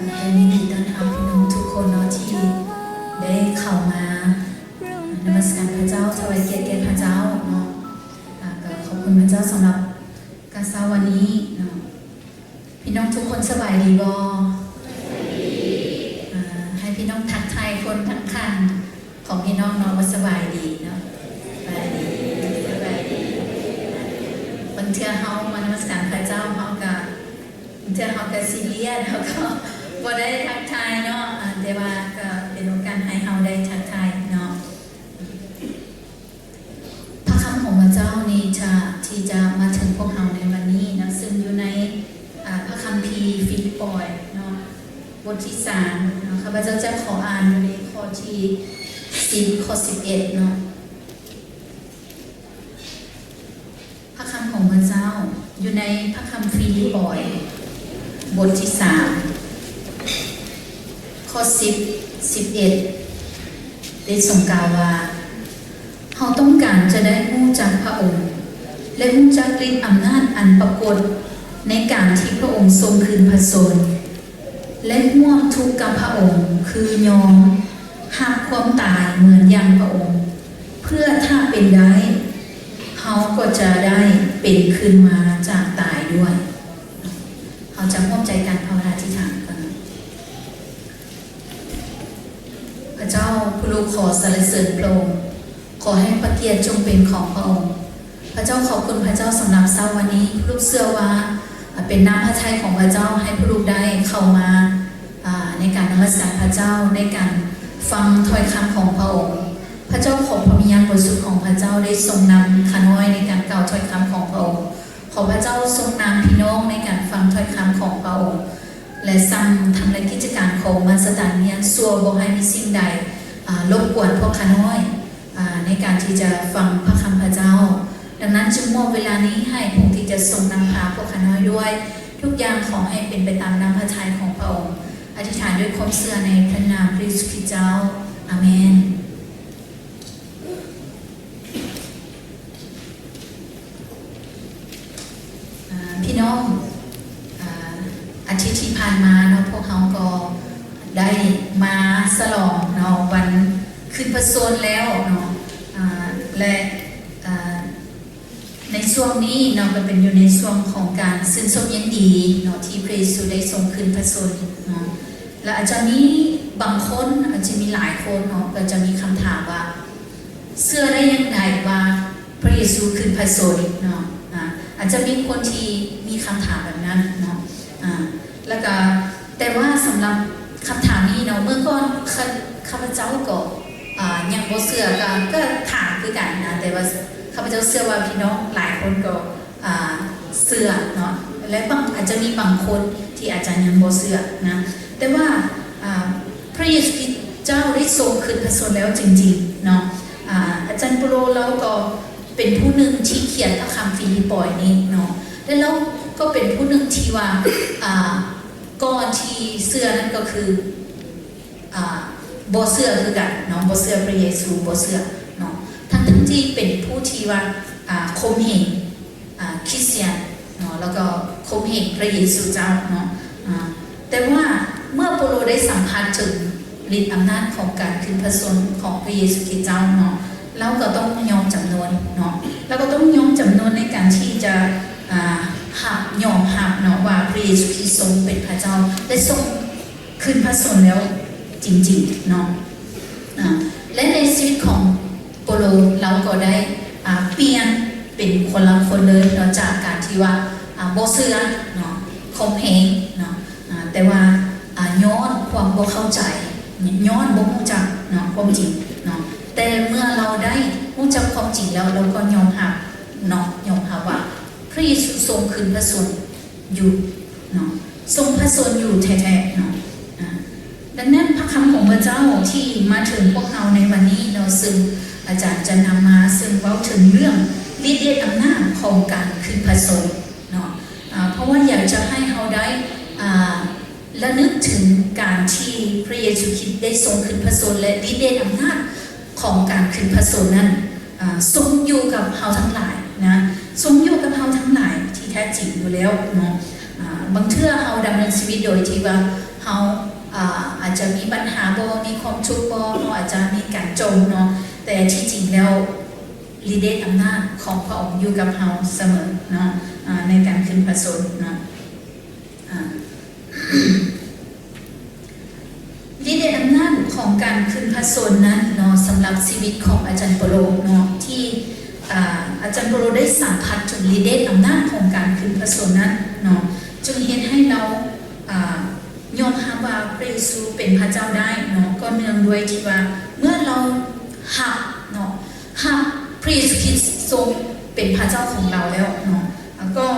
ກໍຍິນດີຕ້ອນຮັບພີ່ນ້ອງທຸກຄົນເນາະ ທີ່ໄດ້ເຂົ້າມານະມັດສະການພະເຈົ້າ, ຖວາຍກຽດແກ່ພະເຈົ້າເນາະ. ອ່າ ກໍຂອບຄຸນພະເຈົ້າສຳລັບການເຊົ້າວັນນີ້ເນາະ. ພີ່ນ້ອງທຸກຄົນສະບາຍດີບໍ່? ອ່າ ໃຫ້ພີ່ນ້ອງທັກທາຍຄົນທາງຂ້າງຂອງພີ່ນ້ອງເນາະ ວ່າສະບາຍດີເນາະ. ສະບາຍດີ ສະບາຍດີ. ບາງເທື່ອເຮົາມານະມັດສະການພະເຈົ້າ ເຮົາກໍ ບາງເທື່ອເຮົາກໍຊີຣຽສ ເຮົາກໍບໍ່ໄດ້ທັກທາຍເນາະ. ອ່າ ແຕ່ວ່າກໍເປັນໂອກາດໃຫ້ເຮົາໄດ້ທັກທາຍເນາະ. ພະຄຳຂອງພະເຈົ້ານີ້ຈະ ທີ່ຈະມາເຖິງພວກເຮົາໃນວັນນີ້ເນາະ ຊຶ່ງຢູ່ໃນ ອ່າ ພະຄຳພີຟີລິບປອຍເນາະ ບົດທີສາມເນາະ. ຂ້າພະເຈົ້າຈະຂໍອ່ານຢູ່ໃນຂໍ້ທີສິບ ຂໍ້ສິບເອັດເນາະ. ພະຄຳຂອງພະເຈົ້າຢູ່ໃນພະຄຳຟີລິບປອຍ ບົດທີສາມ ຂໍ້ສິບ ສິບເອັດ ໄດ້ຊົງກ່າວວ່າ ເຮົາຕ້ອງການຈະໄດ້ຮູ້ຈັກພະອົງ ແລະ ຮູ້ຈັກລິດອຳນາດອັນປາກົດໃນການທີ່ພະອົງຊົງຄືນພະຊົນ ແລະ ຮ່ວມທຸກກັບພະອົງ ຄືຍອມຮັບຄວາມຕາຍເໝືອນຢ່າງພະອົງ ເພື່ອຖ້າເປັນໄດ້ ເຮົາກໍຈະໄດ້ເປັນຄືນມາຈາກຕາຍດ້ວຍ. ເຮົາຈະຮ່ວມໃຈກັນພາວະນາອະທິຖານກ່ອນ. ພະເຈົ້າຜູ້ລູກຂໍສັນລະເສີນພະອົງ, ຂໍໃຫ້ພະກຽດຈົ່ງເປັນຂອງພະອົງ. ພະເຈົ້າ ຂອບຄຸນພະເຈົ້າສຳລັບເຊົ້າວັນນີ້. ລູກເຊື່ອວ່າ ອາ ເປັນນ້ຳພະໄທຂອງພະເຈົ້າໃຫ້ຜູ້ລູກໄດ້ເຂົ້າມາ ອາ ໃນການນະມັດສະການພະເຈົ້າ, ໃນການຟັງຖ້ອຍຄຳຂອງພະອົງ. ພະເຈົ້າ ຂໍພະວິນຍານບໍລິສຸດຂອງພະເຈົ້າໄດ້ຊົງນຳຂ້ານ້ອຍໃນການກ່າວຖ້ອຍຄຳຂອງພະອົງ. ຂໍພະເຈົ້າຊົງນຳພີ່ນ້ອງໃນການຟັງຖ້ອຍຄຳຂອງພະອົງ ແລະ ສັ່ງທຳລາຍກິດຈະການຂອງມານຊາຕານ ມິຍານຊົ່ວ ບໍ່ໃຫ້ມີສິ່ງໃດ ອາ ລົບກວນພວກຂ້ານ້ອຍ ອາ ໃນການທີ່ຈະຟັງພະຄຳພະເຈົ້າ. ດັ່ງນັ້ນ ຈຶ່ງມອບເວລານີ້ໃຫ້ພະອົງທີ່ຈະຊົງນຳພາພວກຂ້ານ້ອຍດ້ວຍ. ທຸກຢ່າງຂໍໃຫ້ເປັນໄປຕາມນ້ຳພະໄທຂອງພະອົງ. ອະທິຖານດ້ວຍຄວາມເຊື່ອໃນພະນາມພະເຢຊູຄຣິດເຈົ້າ. ອາເມນ. ອ່າ ພີ່ນ້ອງ ອາ ອາທິດທີ່ຜ່ານມາເນາະ ພວກເຮົາກໍໄດ້ມາສະຫຼອງເນາະ ວັນຄືນພະຊົນແລ້ວເນາະ ອາ ແລະ ອາ ໃນຊ່ວງນີ້ເນາະ ກໍເປັນຢູ່ໃນຊ່ວງຂອງການຊື່ນຊົມຍິນດີເນາະ ທີ່ພະເຢຊູໄດ້ຊົງຄືນພະຊົນເນາະ. ແລະ ອາດຈະມີບາງຄົນ ອາດຈະມີຫຼາຍຄົນເນາະ ກໍຈະມີຄຳຖາມວ່າ ເຊື່ອໄດ້ຢ່າງໃດວ່າພະເຢຊູຄືນພະຊົນເນາະ? ອາ ອາດຈະມີຄົນທີ່ມີຄຳຖາມແບບນັ້ນເນາະ. ອາ ແລ້ວກໍ ແຕ່ວ່າສຳລັບຄຳຖາມນີ້ເນາະ ເມື່ອກ່ອນ ຂ້າ ຂ້າພະເຈົ້າກໍ ອາ ຍັງບໍ່ເຊື່ອ ກໍ ກໍຖາມຄືກັນນະ ແຕ່ວ່າຂ້າພະເຈົ້າເຊື່ອວ່າພີ່ນ້ອງຫຼາຍຄົນກໍ ອ່າ ເຊື່ອເນາະ ແລະ ບາງ ອາດຈະມີບາງຄົນທີ່ອາດຈະຍັງບໍ່ເຊື່ອນະ ແຕ່ວ່າ ອ່າ ພະເຢຊູຄຣິດເຈົ້າໄດ້ຊົງຄືນພະຊົນແລ້ວຈິງໆເນາະ. ອາ ອາຈານເປາໂລລາວກໍເປັນຜູ້ໜຶ່ງທີ່ຂຽນພະຄຳຟີລິບປອຍນີ້ເນາະ ແລະ ລາວກໍເປັນຜູ້ໜຶ່ງທີ່ວ່າ ອ່າ ກ່ອນທີ່ເຊື່ອນັ້ນກໍຄື ອ່າ ບໍ່ເຊື່ອຄືກັນເນາະ ບໍ່ເຊື່ອພະເຢຊູ ບໍ່ເຊື່ອເນາະ ທັງໆທີ່ເປັນຜູ້ທີ່ວ່າ ອ່າ ຂົ່ມເຫງ ອ່າ ຄຣິສຕຽນເນາະ ແລ້ວກໍຂົ່ມເຫງພະເຢຊູເຈົ້າເນາະ. ອ່າ ແຕ່ວ່າເມື່ອເປາໂລໄດ້ສຳຜັດເຖິງລິດອຳນາດຂອງການຄືນພະຊົນຂອງພະເຢຊູຄຣິດເຈົ້າເນາະ ລາວກໍຕ້ອງຍອມຈຳນນເນາະ ລາວກໍຕ້ອງຍອມຈຳນນໃນການທີ່ຈະ ອ່າ ຮັບ ຍອມຮັບເນາະ ວ່າພະເຢຊູຄຣິດຊົງເປັນພະເຈົ້າ ແລະ ຊົງ ຄືນພະຊົນແລ້ວຈິງໆເນາະ. ອາ ແລະ ໃນຊີວິດຂອງໂປໂລ ລາວກໍໄດ້ ອາ ປ່ຽນເປັນຄົນລະຄົນເລີຍເນາະ ຈາກການທີ່ວ່າ ອາ ບໍ່ເຊື່ອເນາະ ຂົ່ມເຫງເນາະ ອາ ແຕ່ວ່າ ອາ ຍ້ອນຄວາມບໍ່ເຂົ້າໃຈ ຍ້ອນບໍ່ຮູ້ຈັກເນາະ ຄວາມຈິງເນາະ. ແຕ່ເມື່ອລາວໄດ້ຮູ້ຈັກຄວາມຈິງແລ້ວ ລາວກໍຍອມຮັບເນາະ ຍອມຮັບວ່າພະເຢຊູຊົງຄືນພະຊົນ ຢູ່ເນາະ ຊົງພະຊົນຢູ່ແທ້ໆເນາະ. ອາ ດັ່ງນັ້ນ ພະຄຳຂອງພະເຈົ້າທີ່ມາເຖິງພວກເຮົາໃນວັນນີ້ເນາະ ຊຶ່ງອາຈານຈະນຳມາ ຊຶ່ງເວົ້າເຖິງເລື່ອງລິດເດດອຳນາດຂອງການຄືນພະຊົນເນາະ. ອາ ເພາະວ່າຢາກຈະໃຫ້ເຮົາໄດ້ ອາ ລະນຶກເຖິງການທີ່ພະເຢຊູຄຣິດໄດ້ຊົງຄືນພະຊົນ ແລະ ລິດເດດອຳນາດຂອງການຄືນພະຊົນນັ້ນ ອ່າ ຊົງຢູ່ກັບເຮົາທັງຫຼາຍນະ ຊົງຢູ່ກັບເຮົາທັງຫຼາຍທີ່ແທ້ຈິງຢູ່ແລ້ວເນາະ. ອ່າ ບາງເທື່ອເຮົາດຳເນີນຊີວິດໂດຍທີ່ວ່າ ເຮົາ ອາ ອາດຈະມີບັນຫາບໍ່ ມີຄວາມທຸກບໍ່ ເຮົາອາດຈະມີການຈົ່ມເນາະ ແຕ່ທີ່ຈິງແລ້ວ ລິດເດດອຳນາດຂອງພະອົງຢູ່ກັບເຮົາສະເໝີເນາະ ອາ ໃນການຂຶ້ນພະຊົນເນາະ ອາ ລິດເດດອຳນາດຂອງການຂຶ້ນພະຊົນນັ້ນເນາະ ສຳລັບຊີວິດຂອງອາຈານໂປໂລເນາະ ທີ່ ອາ ອາຈານໂປໂລໄດ້ສຳຜັດເຖິງລິດເດດອຳນາດຂອງການຂຶ້ນພະຊົນນັ້ນເນາະ ຈຶ່ງເຮັດໃຫ້ລາວ ອາ ຍອມຮັບວ່າພະເຢຊູເປັນພະເຈົ້າໄດ້ເນາະ ກໍເນື່ອງດ້ວຍທີ່ວ່າເມື່ອລາວຮັບເນາະ ຮັບພະເຢຊູຄຣິດຊົງເປັນພະເຈົ້າຂອງລາວແລ້ວເນາະ ແລ້ວກໍ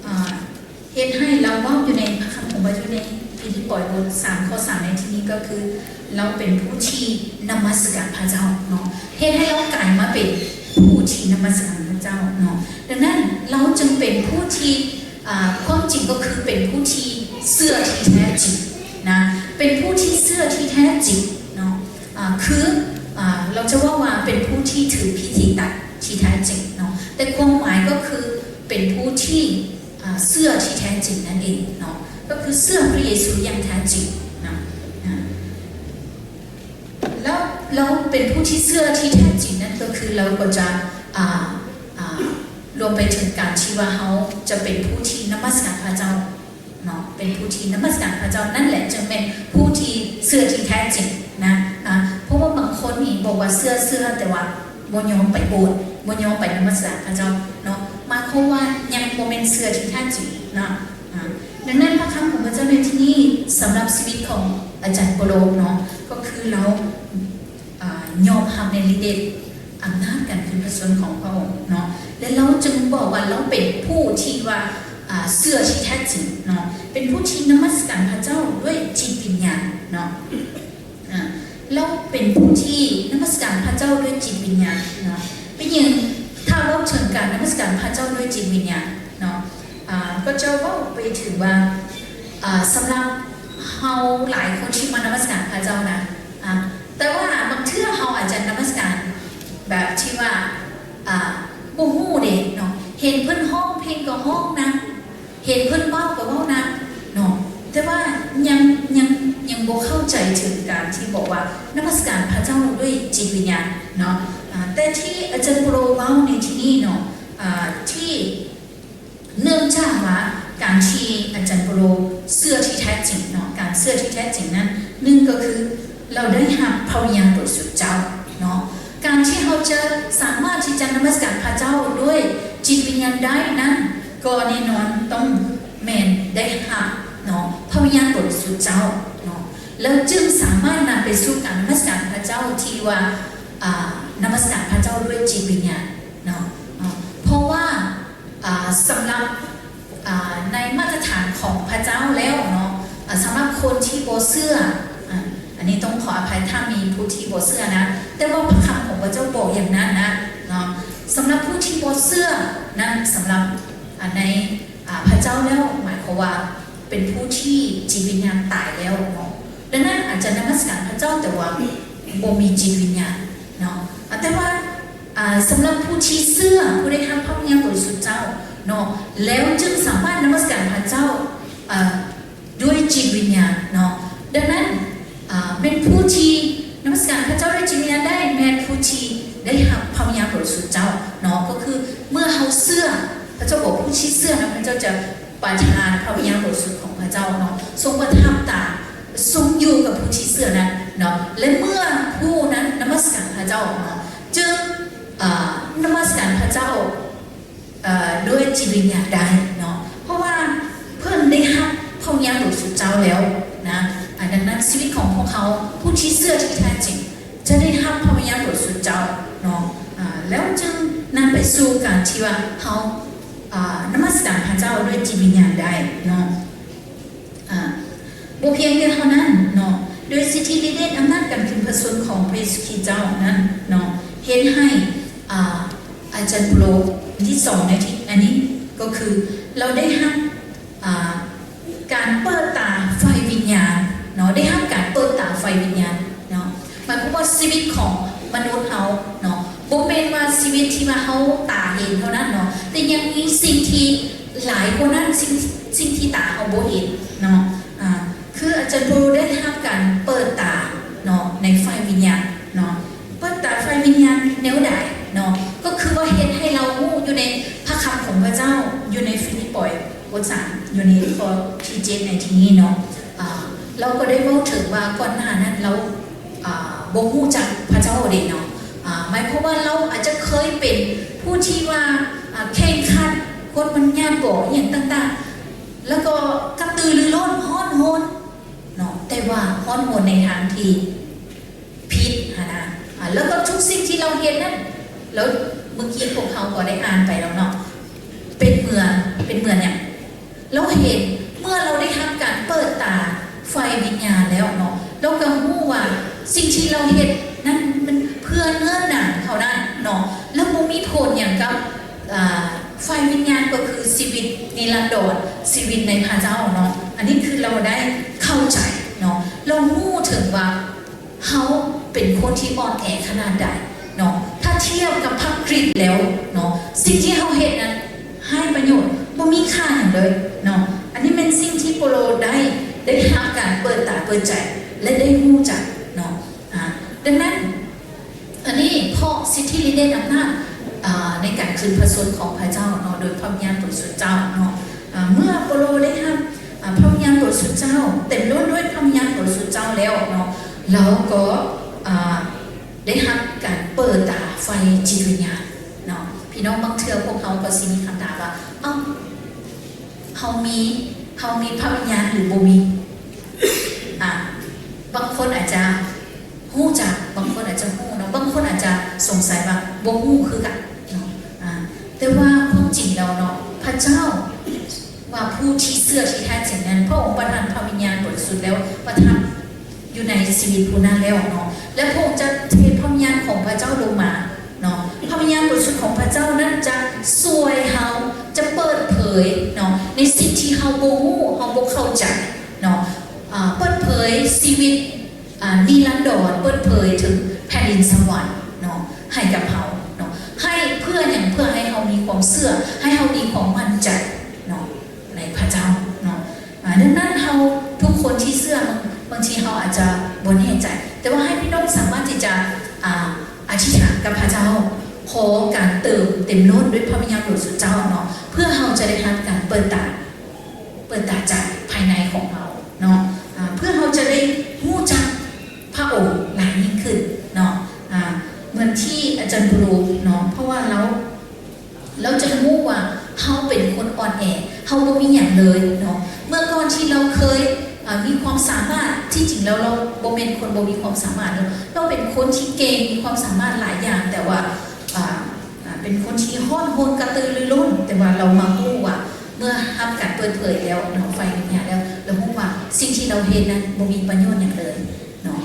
ອາ ເຮັດໃຫ້ລາວເວົ້າຢູ່ໃນພະຄຳຂອງພະເຈົ້າ ຢູ່ໃນຟີລິບປອຍບົດສາມ ຂໍ້ສາມ ໃນທີ່ນີ້ກໍຄື ລາວເປັນຜູ້ທີ່ນະມັດສະການພະເຈົ້າເນາະ ເຮັດໃຫ້ລາວກາຍມາເປັນຜູ້ທີ່ນະມັດສະການພະເຈົ້າເນາະ ດັ່ງນັ້ນລາວຈຶ່ງເປັນຜູ້ທີ່ ອາ ຄວາມຈິງກໍຄືເປັນຜູ້ທີ່ເຊື່ອທີ່ແທ້ຈິງນະ ເປັນຜູ້ທີ່ເຊື່ອທີ່ແທ້ຈິງເນາະ ອາ ຄື ອາ ລາວຈະເວົ້າວ່າເປັນຜູ້ທີ່ຖືພິທີຕັດທີ່ແທ້ຈິງເນາະ ແຕ່ຄວາມໝາຍກໍຄືເປັນຜູ້ທີ່ ອາ ເຊື່ອທີ່ແທ້ຈິງນັ້ນເອງເນາະ ກໍຄືເຊື່ອພະເຢຊູຢ່າງແທ້ຈິງເນາະ ອາ ແລ້ວ ແລ້ວເປັນຜູ້ທີ່ເຊື່ອທີ່ແທ້ຈິງນັ້ນ ກໍຄືລາວກໍຈະ ອາ ອາ ລວມໄປເຖິງການທີ່ວ່າເຮົາຈະເປັນຜູ້ທີ່ນະມັດສະການພະເຈົ້າເນາະ ເປັນຜູ້ທີ່ນະມັດສະການພະເຈົ້າ ນັ້ນແຫຼະຈຶ່ງແມ່ນຜູ້ທີ່ເຊື່ອທີ່ແທ້ຈິງນະ ອາ ເພາະວ່າບາງຄົນນີ້ບອກວ່າເຊື່ອ ເຊື່ອ ແຕ່ວ່າບໍ່ຍອມໄປໂບດ ບໍ່ຍອມໄປນະມັດສະການພະເຈົ້າເນາະ ໝາຍຄວາມວ່າຍັງບໍ່ແມ່ນເຊື່ອທີ່ແທ້ຈິງເນາະ ອາ ດັ່ງນັ້ນພະຄຳຂອງພະເຈົ້າໃນທີ່ນີ້ ສຳລັບຊີວິດຂອງອາຈານໂປໂລເນາະ ກໍຄືລາວ ອາ ຍອມຮັບໃນລິດເດດອຳນາດການຂຶ້ນພະຊົນຂອງພະອົງເນາະ ແລະ ລາວຈຶ່ງບອກວ່າລາວເປັນຜູ້ທີ່ວ່າ ອາ ເຊື່ອທີ່ແທ້ຈິງເນາະ ເປັນຜູ້ທີ່ນະມັດສະການພະເຈົ້າດ້ວຍຈິດວິນຍານເນາະ ອາ ລາວເປັນຜູ້ທີ່ນະມັດສະການພະເຈົ້າດ້ວຍຈິດວິນຍານເນາະ ເປັນຫຍັງ ຖ້າເວົ້າເຖິງການນະມັດສະການພະເຈົ້າດ້ວຍຈິດວິນຍານເນາະ ອາ ກໍຈະເວົ້າໄປເຖິງວ່າ ອາ ສຳລັບເຮົາຫຼາຍຄົນທີ່ມານະມັດສະການພະເຈົ້ານະ ອາ ແຕ່ວ່າບາງເທື່ອເຮົາອາດຈະນະມັດສະການແບບທີ່ວ່າ ອາ ບໍ່ຮູ້ເດ້ເນາະ ເຫັນເພິ່ນຮ້ອງເພງກໍຮ້ອງນຳ ເຫັນເພິ່ນເວົ້າກໍເວົ້ານຳເນາະ ແຕ່ວ່າຍັງ ຍັງ ຍັງບໍ່ເຂົ້າໃຈເຖິງການທີ່ບອກວ່ານະມັດສະການພະເຈົ້າດ້ວຍຈິດວິນຍານເນາະ ອາ ແຕ່ທີ່ອາຈານໂປໂລເວົ້າໃນທີ່ນີ້ເນາະ ອາ ທີ່ ເນື່ອງຈາກວ່າການທີ່ອາຈານໂປໂລເຊື່ອທີ່ແທ້ຈິງເນາະ ການເຊື່ອທີ່ແທ້ຈິງນັ້ນ ໜຶ່ງກໍຄືລາວໄດ້ຮັບພະວິນຍານບໍລິສຸດເຈົ້າເນາະ ການທີ່ເຮົາຈະສາມາດທີ່ຈະນະມັດສະການພະເຈົ້າດ້ວຍຈິດວິນຍານໄດ້ນັ້ນ ກໍແນ່ນອນຕ້ອງແມ່ນໄດ້ຮັບເນາະ ພະວິນຍານບໍລິສຸດເຈົ້າເນາະ ແລ້ວຈຶ່ງສາມາດນຳໄປສູ່ການນະມັດສະການພະເຈົ້າທີ່ວ່າ ອາ ນະມັດສະການພະເຈົ້າດ້ວຍຈິດວິນຍານເນາະ ເພາະວ່າ ອາ ສຳລັບ ອາ ໃນມາດຕະຖານຂອງພະເຈົ້າແລ້ວເນາະ ອາ ສຳລັບຄົນທີ່ບໍ່ເຊື່ອ ອາ ອັນນີ້ຕ້ອງຂໍອະໄພຖ້າມີຜູ້ທີ່ບໍ່ເຊື່ອນະ ແຕ່ວ່າພະຄຳຂອງພະເຈົ້າບອກຢ່າງນັ້ນນະເນາະ ສຳລັບຜູ້ທີ່ບໍ່ເຊື່ອນັ້ນ ສຳລັບ ອາ ໃນ ອາ ພະເຈົ້າແລ້ວ ໝາຍຄວາມວ່າເປັນຜູ້ທີ່ຈິດວິນຍານຕາຍແລ້ວເນາະ ດັ່ງນັ້ນອາດຈະນະມັດສະການພະເຈົ້າ ແຕ່ວ່າບໍ່ມີຈິດວິນຍານເນາະ ອາ ແຕ່ວ່າ ອາ ສຳລັບຜູ້ທີ່ເຊື່ອ ຜູ້ໄດ້ຮັບພະວິນຍານບໍລິສຸດເຈົ້າເນາະ ແລ້ວຈຶ່ງສາມາດນະມັດສະການພະເຈົ້າ ອາ ດ້ວຍຈິດວິນຍານເນາະ ດັ່ງນັ້ນ ອາ ແມ່ນຜູ້ທີ່ນະມັດສະການພະເຈົ້າດ້ວຍຈິດວິນຍານໄດ້ ແມ່ນຜູ້ທີ່ໄດ້ຮັບພະວິນຍານບໍລິສຸດເຈົ້າເນາະ ກໍຄືເມື່ອເຮົາເຊື່ອ ພະເຈົ້າບອກຜູ້ທີ່ເຊື່ອນະ ພະເຈົ້າຈະປະທານພະວິນຍານບໍລິສຸດຂອງພະເຈົ້າເນາະ ຊົງປະທັບຕາ ຊົງຢູ່ກັບຜູ້ທີ່ເຊື່ອນັ້ນເນາະ ແລະ ເມື່ອຜູ້ນັ້ນນະມັດສະການພະເຈົ້າເນາະ ຈຶ່ງ ອາ ນະມັດສະການພະເຈົ້າ ເອີ ດ້ວຍຈິດວິນຍານໄດ້ເນາະ ເພາະວ່າເພິ່ນໄດ້ຮັບພະວິນຍານບໍລິສຸດເຈົ້າແລ້ວນະ ອາ ດັ່ງນັ້ນຊີວິດຂອງພວກເຮົາ ຜູ້ທີ່ເຊື່ອທີ່ແທ້ຈິງ ຈະໄດ້ຮັບພະວິນຍານບໍລິສຸດເຈົ້າເນາະ ອາ ແລ້ວຈຶ່ງນຳໄປສູ່ການທີ່ວ່າເຮົາ ອາ ນະມັດສະການພະເຈົ້າດ້ວຍຈິດວິນຍານໄດ້ເນາະ. ອາ ບໍ່ພຽງແຕ່ເທົ່ານັ້ນເນາະ ໂດຍສິດທິລິດເດດອຳນາດການຂຶ້ນພະຊົນຂອງພະເຢຊູຄຣິດເຈົ້ານັ້ນເນາະ ເຮັດໃຫ້ ອາ ອາຈານໂປໂລທີສອງໃນທີ່ ອັນນີ້ກໍຄືລາວໄດ້ຮັບ ອາ ການເປີດຕາຝ່າຍວິນຍານເນາະ ໄດ້ຮັບການເປີດຕາຝ່າຍວິນຍານເນາະ ໝາຍຄວາມວ່າຊີວິດຂອງມະນຸດເຮົາເນາະ ບໍ່ແມ່ນວ່າຊີວິດທີ່ວ່າເຮົາຕາເຫັນເທົ່ານັ້ນເນາະ ແຕ່ຍັງມີສິ່ງທີ່ຫຼາຍກວ່ານັ້ນ ສິ່ງ ສິ່ງທີ່ຕາເຮົາບໍ່ເຫັນເນາະ ອາ ຄືອາຈານ ຜູ້ໄດ້ຮັບການເປີດຕາເນາະ ໃນຝ່າຍວິນຍານເນາະ. ເປີດຕາຝ່າຍວິນຍານແນວໃດເນາະ? ກໍຄືວ່າເຮັດໃຫ້ເຮົາຮູ້ຢູ່ໃນພະຄຳຂອງພະເຈົ້າ ຢູ່ໃນຟີລິບປອຍບົດສາມ ຢູ່ໃນຂໍ້ທີເຈັດໃນທີ່ນີ້ເນາະ. ອາ ລາວກໍໄດ້ເວົ້າເຖິງວ່າກ່ອນໜ້ານັ້ນລາວ ອາ ບໍ່ຮູ້ຈັກພະເຈົ້າເດ້ເນາະ. ອາ ໝາຍຄວາມວ່າລາວອາດຈະເຄີຍເປັນຜູ້ທີ່ວ່າ ອາ ເຄັ່ງຄັດ ຄົນມັນຍາກບໍ ອີ່ຫຍັງຕ່າງໆ ແລ້ວກໍກະຕືລືລົ້ນ ຮ້ອນຮົນເນາະ, ແຕ່ວ່າຮ້ອນຮົນໃນທາງທີ່ຜິດຫັ້ນນະ. ອາ ແລ້ວກໍທຸກສິ່ງທີ່ລາວເຮັດນັ້ນ ແລ້ວເມື່ອກີ້ພວກເຮົາກໍໄດ້ອ່ານໄປແລ້ວເນາະ ເປັນເໝືອນ ເປັນເໝືອນຫຍັງ? ລາວເຫັນ ເມື່ອລາວໄດ້ຮັບການເປີດຕາຝ່າຍວິນຍານແລ້ວເນາະ ລາວກໍຮູ້ວ່າສິ່ງທີ່ລາວເຮັດນັ້ນມັນເພື່ອເນື້ອໜັງເທົ່ານັ້ນເນາະ ແລ້ວບໍ່ມີຜົນຫຍັງກັບ ອາ ຝ່າຍວິນຍານ ກໍຄືຊີວິດນິລັນດອນ ຊີວິດໃນພະເຈົ້າເນາະ. ອັນນີ້ຄືລາວໄດ້ເຂົ້າໃຈເນາະ ລາວຮູ້ເຖິງວ່າ ເຮົາເປັນຄົນທີ່ອ່ອນແອຂະໜາດໃດເນາະ ຖ້າທຽບກັບພະຄຣິດແລ້ວເນາະ ສິ່ງທີ່ເຮົາເຮັດນັ້ນໄຮ້ປະໂຫຍດ ບໍ່ມີຄ່າຫຍັງເລີຍເນາະ. ອັນນີ້ແມ່ນສິ່ງທີ່ເປາໂລໄດ້ ໄດ້ຮັບການເປີດຕາເປີດໃຈ ແລະ ໄດ້ຮູ້ຈັກເນາະ. ອາ ດັ່ງນັ້ນ ອັນນີ້ເພາະສິດທິລິດເດດອຳນາດ ອາ ໃນການຂຶ້ນພະຊົນຂອງພະເຈົ້າເນາະ ໂດຍພະວິນຍານບໍລິສຸດເຈົ້າເນາະ. ອາ ເມື່ອເປາໂລໄດ້ຮັບ ອາ ພະວິນຍານບໍລິສຸດເຈົ້າ ເຕັມລົ້ນດ້ວຍພະວິນຍານບໍລິສຸດເຈົ້າແລ້ວເນາະ ລາວກໍ ອາ ໄດ້ຮັບການເປີດຕາຝ່າຍຈິດວິນຍານເນາະ. ພີ່ນ້ອງ ບາງເທື່ອພວກເຮົາກໍຊິມີຄຳຖາມວ່າ ເອົ້າ ເຮົາມີ ເຮົາມີພະວິນຍານຫຼືບໍ່ມີ? ອາ ບາງຄົນອາດຈະ ຮູ້ຈັກ ບາງຄົນອາດຈະຮູ້ເນາະ ບາງຄົນອາດຈະສົງໄສວ່າບໍ່ຮູ້ຄືກັນເນາະ. ອາ ແຕ່ວ່າຄວາມຈິງແລ້ວເນາະ ພະເຈົ້າວ່າຜູ້ທີ່ເຊື່ອທີ່ແທ້ຈິງນັ້ນ ພະອົງປະທານພະວິນຍານບໍລິສຸດແລ້ວ ປະທັບຢູ່ໃນຊີວິດຜູ້ນັ້ນແລ້ວເນາະ ແລະ ພະອົງຈະເທພະວິນຍານຂອງພະເຈົ້າລົງມາເນາະ. ພະວິນຍານບໍລິສຸດຂອງພະເຈົ້ານັ້ນຈະຊ່ວຍເຮົາ ຈະເປີດເຜີຍເນາະ ໃນສິ່ງທີ່ເຮົາບໍ່ຮູ້ ເຮົາບໍ່ເຂົ້າໃຈເນາະ. ອາ ເປີດເຜີຍຊີວິດ ອາ ນິລັນດອນ ເປີດເຜີຍເຖິງແຜ່ນດິນສະຫວັນເນາະ ໃຫ້ກັບເຮົາເນາະ ໃຫ້ເພື່ອຫຍັງ? ເພື່ອໃຫ້ເຮົາມີຄວາມເຊື່ອ ໃຫ້ເຮົາມີຄວາມໝັ້ນໃຈເນາະ ໃນພະເຈົ້າເນາະ. ອາ ດັ່ງນັ້ນເຮົາທຸກຄົນທີ່ເຊື່ອ ບາງ ບາງທີເຮົາອາດຈະບໍ່ແນ່ໃຈ ແຕ່ວ່າໃຫ້ພີ່ນ້ອງສາມາດທີ່ຈະ ອາ ອະທິຖານກັບພະເຈົ້າ ຂໍການເຕີມເຕັມລົ້ນດ້ວຍພະວິນຍານບໍລິສຸດເຈົ້າເນາະ ເພື່ອເຮົາຈະໄດ້ຮັບການເປີດຕາ ເປີດຕາໃຈພາຍໃນຂອງເຮົາເນາະ ອາ ເພື່ອເຮົາຈະໄດ້ຮູ້ຈັກພະອົງຫຼາຍຍິ່ງຂຶ້ນເນາະ. ອາ ເໝືອນທີ່ອາຈານໂປໂລເນາະ ເພາະວ່າລາວ ລາວຈະຮູ້ວ່າເຮົາເປັນຄົນອ່ອນແອ ເຮົາບໍ່ມີຫຍັງເລີຍເນາະ. ເມື່ອກ່ອນທີ່ລາວເຄີຍ ອາ ມີຄວາມສາມາດ ທີ່ຈິງແລ້ວລາວບໍ່ແມ່ນຄົນບໍ່ມີຄວາມສາມາດເນາະ ລາວເປັນຄົນທີ່ເກັ່ງ ມີຄວາມສາມາດຫຼາຍຢ່າງ ແຕ່ວ່າ ອາ ອາ ເປັນຄົນທີ່ຮ້ອນຮົນກະຕືລືລົ້ນ ແຕ່ວ່າລາວມາຮູ້ວ່າ ເມື່ອຮັບການເປີດເຜີຍແລ້ວເນາະ ໄຟວິນຍານແລ້ວ ລາວຮູ້ວ່າສິ່ງທີ່ລາວເຮັດນັ້ນບໍ່ມີປະໂຫຍດຫຍັງເລີຍເນາະ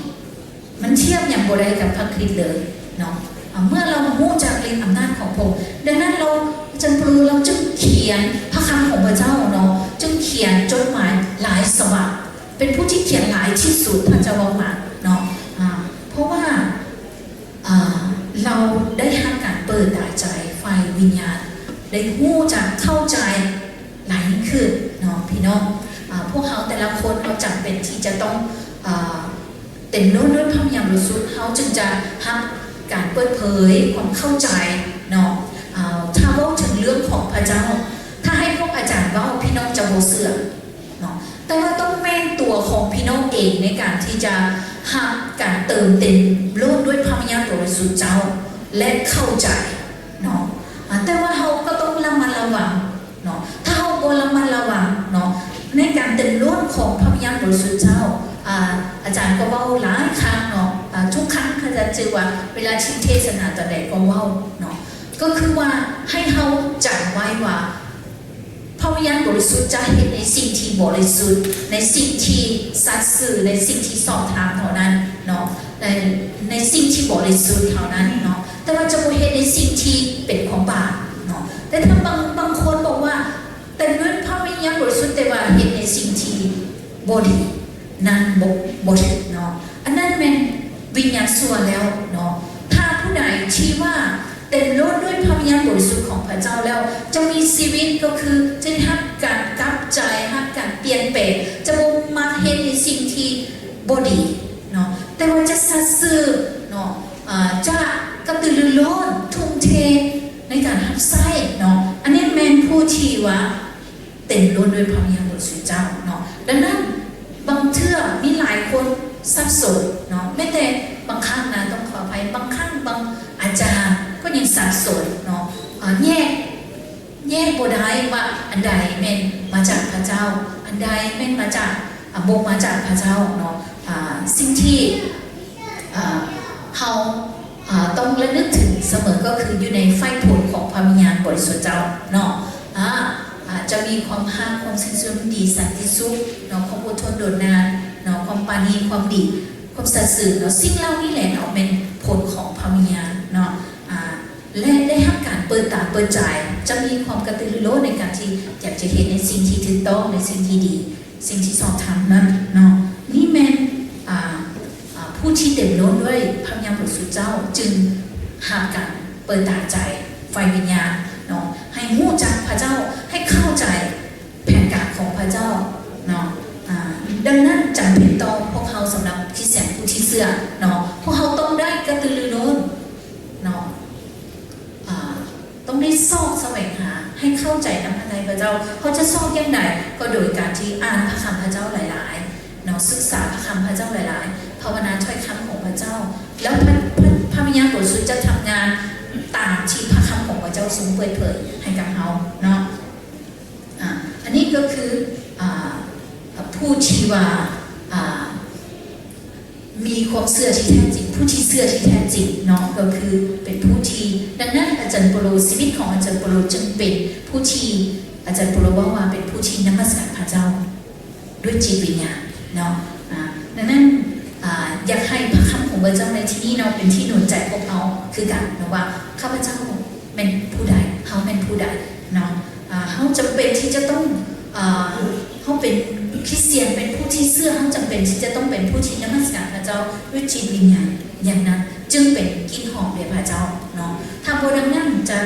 ມັນທຽບຫຍັງບໍ່ໄດ້ກັບພະຄຣິດເລີຍເນາະ. ອາ ເມື່ອລາວຮູ້ຈັກລິດອຳນາດຂອງພະອົງ ດັ່ງນັ້ນລາວ ອາຈານໂປໂລລາວຈຶ່ງຂຽນພະຄຳຂອງພະເຈົ້າເນາະ ຈຶ່ງຂຽນຈົດໝາຍຫຼາຍສະບັບ ເປັນຜູ້ທີ່ຂຽນຫຼາຍທີ່ສຸດ ຖ້າຈະເວົ້າມາເນາະ ອາ ເພາະວ່າ ອາ ລາວໄດ້ຮັບການເປີດຕາໃຈຝ່າຍວິນຍານ ໄດ້ຮູ້ຈັກເຂົ້າໃຈຫຼາຍຍິ່ງຂຶ້ນເນາະ ພີ່ນ້ອງ. ອາ ພວກເຮົາແຕ່ລະຄົນ ເຮົາຈຳເປັນທີ່ຈະຕ້ອງ ອາ ເຕັມລົ້ນດ້ວຍພະວິນຍານບໍລິສຸດ ເຮົາຈຶ່ງຈະຮັບການເປີດເຜີຍຄວາມເຂົ້າໃຈເນາະ. ອາ ຖ້າເວົ້າເຖິງເລື່ອງຂອງພະເຈົ້າ ຖ້າໃຫ້ພວກອາຈານເວົ້າ ພີ່ນ້ອງຈະບໍ່ເຊື່ອ ເນາະ ແຕ່ວ່າຕ້ອງແມ່ນຕົວຂອງພີ່ນ້ອງເອງໃນການທີ່ຈະຮັບການເຕີມເຕັມລົ້ນດ້ວຍພະວິນຍານບໍລິສຸດເຈົ້າ ແລະ ເຂົ້າໃຈເນາະ. ອາ ແຕ່ວ່າເຮົາກໍຕ້ອງລະມັດລະວັງເນາະ ຖ້າເຮົາບໍ່ລະມັດລະວັງເນາະ ໃນການເຕັມລົ້ນຂອງພະວິນຍານບໍລິສຸດເຈົ້າ ອາ ອາຈານກໍເວົ້າຫຼາຍຄັ້ງເນາະ ອາ ທຸກຄັ້ງອາຈານຈື່ວ່າເວລາທີ່ເທດສະໜາຕອນໃດກໍເວົ້າເນາະ ກໍຄືວ່າໃຫ້ເຮົາຈຳໄວ້ວ່າ ພະວິນຍານບໍລິສຸດຈະເຮັດໃນສິ່ງທີ່ບໍລິສຸດ ໃນສິ່ງທີ່ສັດຊື່ ໃນສິ່ງທີ່ຊອບທາມເທົ່ານັ້ນເນາະ ໃນ ໃນສິ່ງທີ່ບໍລິສຸດເທົ່ານັ້ນເນາະ ແຕ່ວ່າຈະບໍ່ເຮັດໃນສິ່ງທີ່ເປັນຄວາມບາບເນາະ. ແຕ່ຖ້າບາງ ບາງຄົນບອກວ່າເຕັມດ້ວຍພະວິນຍານບໍລິສຸດ ແຕ່ວ່າເຮັດໃນສິ່ງທີ່ບໍ່ດີ ນັ້ນບໍ່ ບໍ່ຖືກເນາະ ອັນນັ້ນແມ່ນວິນຍານຊົ່ວແລ້ວເນາະ. ຖ້າຜູ້ໃດທີ່ວ່າເຕັມລົ້ນດ້ວຍພະວິນຍານບໍລິສຸດຂອງພະເຈົ້າແລ້ວ ຈະມີຊີວິດ ກໍຄືຈະໄດ້ຮັບການກັບ ໃຈຮັກການປ່ຽນແປງ, ຈະບໍ່ມັກເຮັດໃນສິ່ງທີ່ບໍ່ດີເນາະ, ແຕ່ວ່າຈະສັດຊື່ເນາະ, ອາ ຈະກະຕືລືລົ້ນ, ທຸ່ມເທໃນການຮັບໃຊ້ເນາະ. ອັນນີ້ແມ່ນຜູ້ທີ່ວ່າເຕັມລົ້ນດ້ວຍພະວິນຍານບໍລິສຸດເຈົ້າເນາະ. ດັ່ງນັ້ນ ບາງເທື່ອມີຫຼາຍຄົນສັບສົນເນາະ, ແມ້ແຕ່ບາງຄັ້ງນະ ຕ້ອງຂໍອະໄພ, ບາງຄັ້ງບາງອາຈານກໍຍັງສັບສົນເນາະ, ອາ ແຍກ ແຍກບໍ່ໄດ້ວ່າອັນໃດແມ່ນມາຈາກພະເຈົ້າ, ອັນໃດແມ່ນມາຈາກ ອາ ບໍ່ມາຈາກພະເຈົ້າເນາະ. ອາ ສິ່ງທີ່ ອາ ເຮົາ ອາ ຕ້ອງລະນຶກເຖິງສະເໝີກໍຄືຢູ່ໃນໄຟຜົນຂອງພະວິນຍານບໍລິສຸດເຈົ້າເນາະ. ອາ ອາ ຈະມີຄວາມຮັກ, ຄວາມຊື່ນຊົມຍິນດີ, ສັນຕິສຸກເນາະ, ຄວາມອົດທົນດົນນານເນາະ, ຄວາມປານີ, ຄວາມດີ, ຄວາມສັດຊື່ເນາະ. ສິ່ງເຫຼົ່ານີ້ແຫຼະເນາະ ແມ່ນຜົນຂອງພະວິນຍານເນາະ. ອາ ແລະ ໄດ້ຮັບການເປີດຕາເປີດໃຈ, ຈະມີຄວາມກະຕືລືລົ້ນໃນການທີ່ຢາກຈະເຮັດໃນສິ່ງທີ່ຖືກຕ້ອງ, ໃນສິ່ງທີ່ດີ, ສິ່ງທີ່ຊອບທຳນັ້ນເນາະ. ນີ້ແມ່ນ ອາ ອາ ຜູ້ທີ່ເຕັມລົ້ນດ້ວຍພະວິນຍານບໍລິສຸດເຈົ້າ ຈຶ່ງຮັບການເປີດຕາໃຈໄຟວິນຍານເນາະ, ໃຫ້ຮູ້ຈັກພະເຈົ້າ, ໃຫ້ເຂົ້າໃຈ ແຜນການຂອງພະເຈົ້າເນາະ. ອາ ດັ່ງນັ້ນຈຳເປັນຕໍ່ພວກເຮົາ ສຳລັບຄຣິສຕຽນຜູ້ທີ່ເຊື່ອເນາະ, ພວກເຮົາຕ້ອງໄດ້ກະຕືລືລົ້ນເນາະ, ອາ ຕ້ອງໄດ້ຊອກສະແຫວງຫາໃຫ້ເຂົ້າໃຈນຳພະໄທພະເຈົ້າ. ເຮົາຈະຊອກຢ່າງໃດ? ກໍໂດຍການທີ່ອ່ານພະຄຳພະເຈົ້າຫຼາຍໆເນາະ, ສຶກສາພະຄຳພະເຈົ້າຫຼາຍໆ, ພາວະນາຖ້ອຍຄຳຂອງພະເຈົ້າ, ແລ້ວພະ ພະ ພະວິນຍານບໍລິສຸດຈະທຳງານຕາມທີ່ພະຄຳຂອງພະເຈົ້າຊົງເປີດເຜີຍໃຫ້ກັບເຮົາເນາະ. ອາ ອັນນີ້ກໍຄື ອາ ຜູ້ທີ່ວ່າ ອາ ມີຄວາມເຊື່ອທີ່ແທ້ຈິງ, ຜູ້ທີ່ເຊື່ອທີ່ແທ້ຈິງເນາະ, ກໍຄືເປັນຜູ້ທີ່ ດັ່ງນັ້ນອາຈານໂປໂລ, ຊີວິດຂອງອາຈານໂປໂລຈຶ່ງເປັນຜູ້ທີ່ ອາຈານໂປໂລເວົ້າວ່າເປັນຜູ້ທີ່ນະມັດສະການພະເຈົ້າດ້ວຍຈິດວິນຍານເນາະ. ອາ ດັ່ງນັ້ນ ອາ ຢາກໃຫ້ພະຄຳຂອງພະເຈົ້າໃນທີ່ນີ້ເນາະ ເປັນທີ່ໜູນໃຈພວກເຮົາຄືກັນເນາະ ວ່າຂ້າພະເຈົ້າ ແມ່ນຜູ້ໃດ, ເຮົາແມ່ນຜູ້ໃດເນາະ. ອາ ເຮົາຈຳເປັນທີ່ຈະຕ້ອງ ອາ ເຮົາເປັນຄຣິສຕຽນ, ເປັນຜູ້ທີ່ເຊື່ອ, ເຮົາຈຳເປັນທີ່ຈະຕ້ອງເປັນຜູ້ທີ່ນະມັດສະການພະເຈົ້າດ້ວຍຈິດວິນຍານຢ່າງນັ້ນ, ຈຶ່ງເປັນກິ່ນຫອມແດ່ພະເຈົ້າເນາະ. ຖ້າບໍ່ດັ່ງນັ້ນຈະ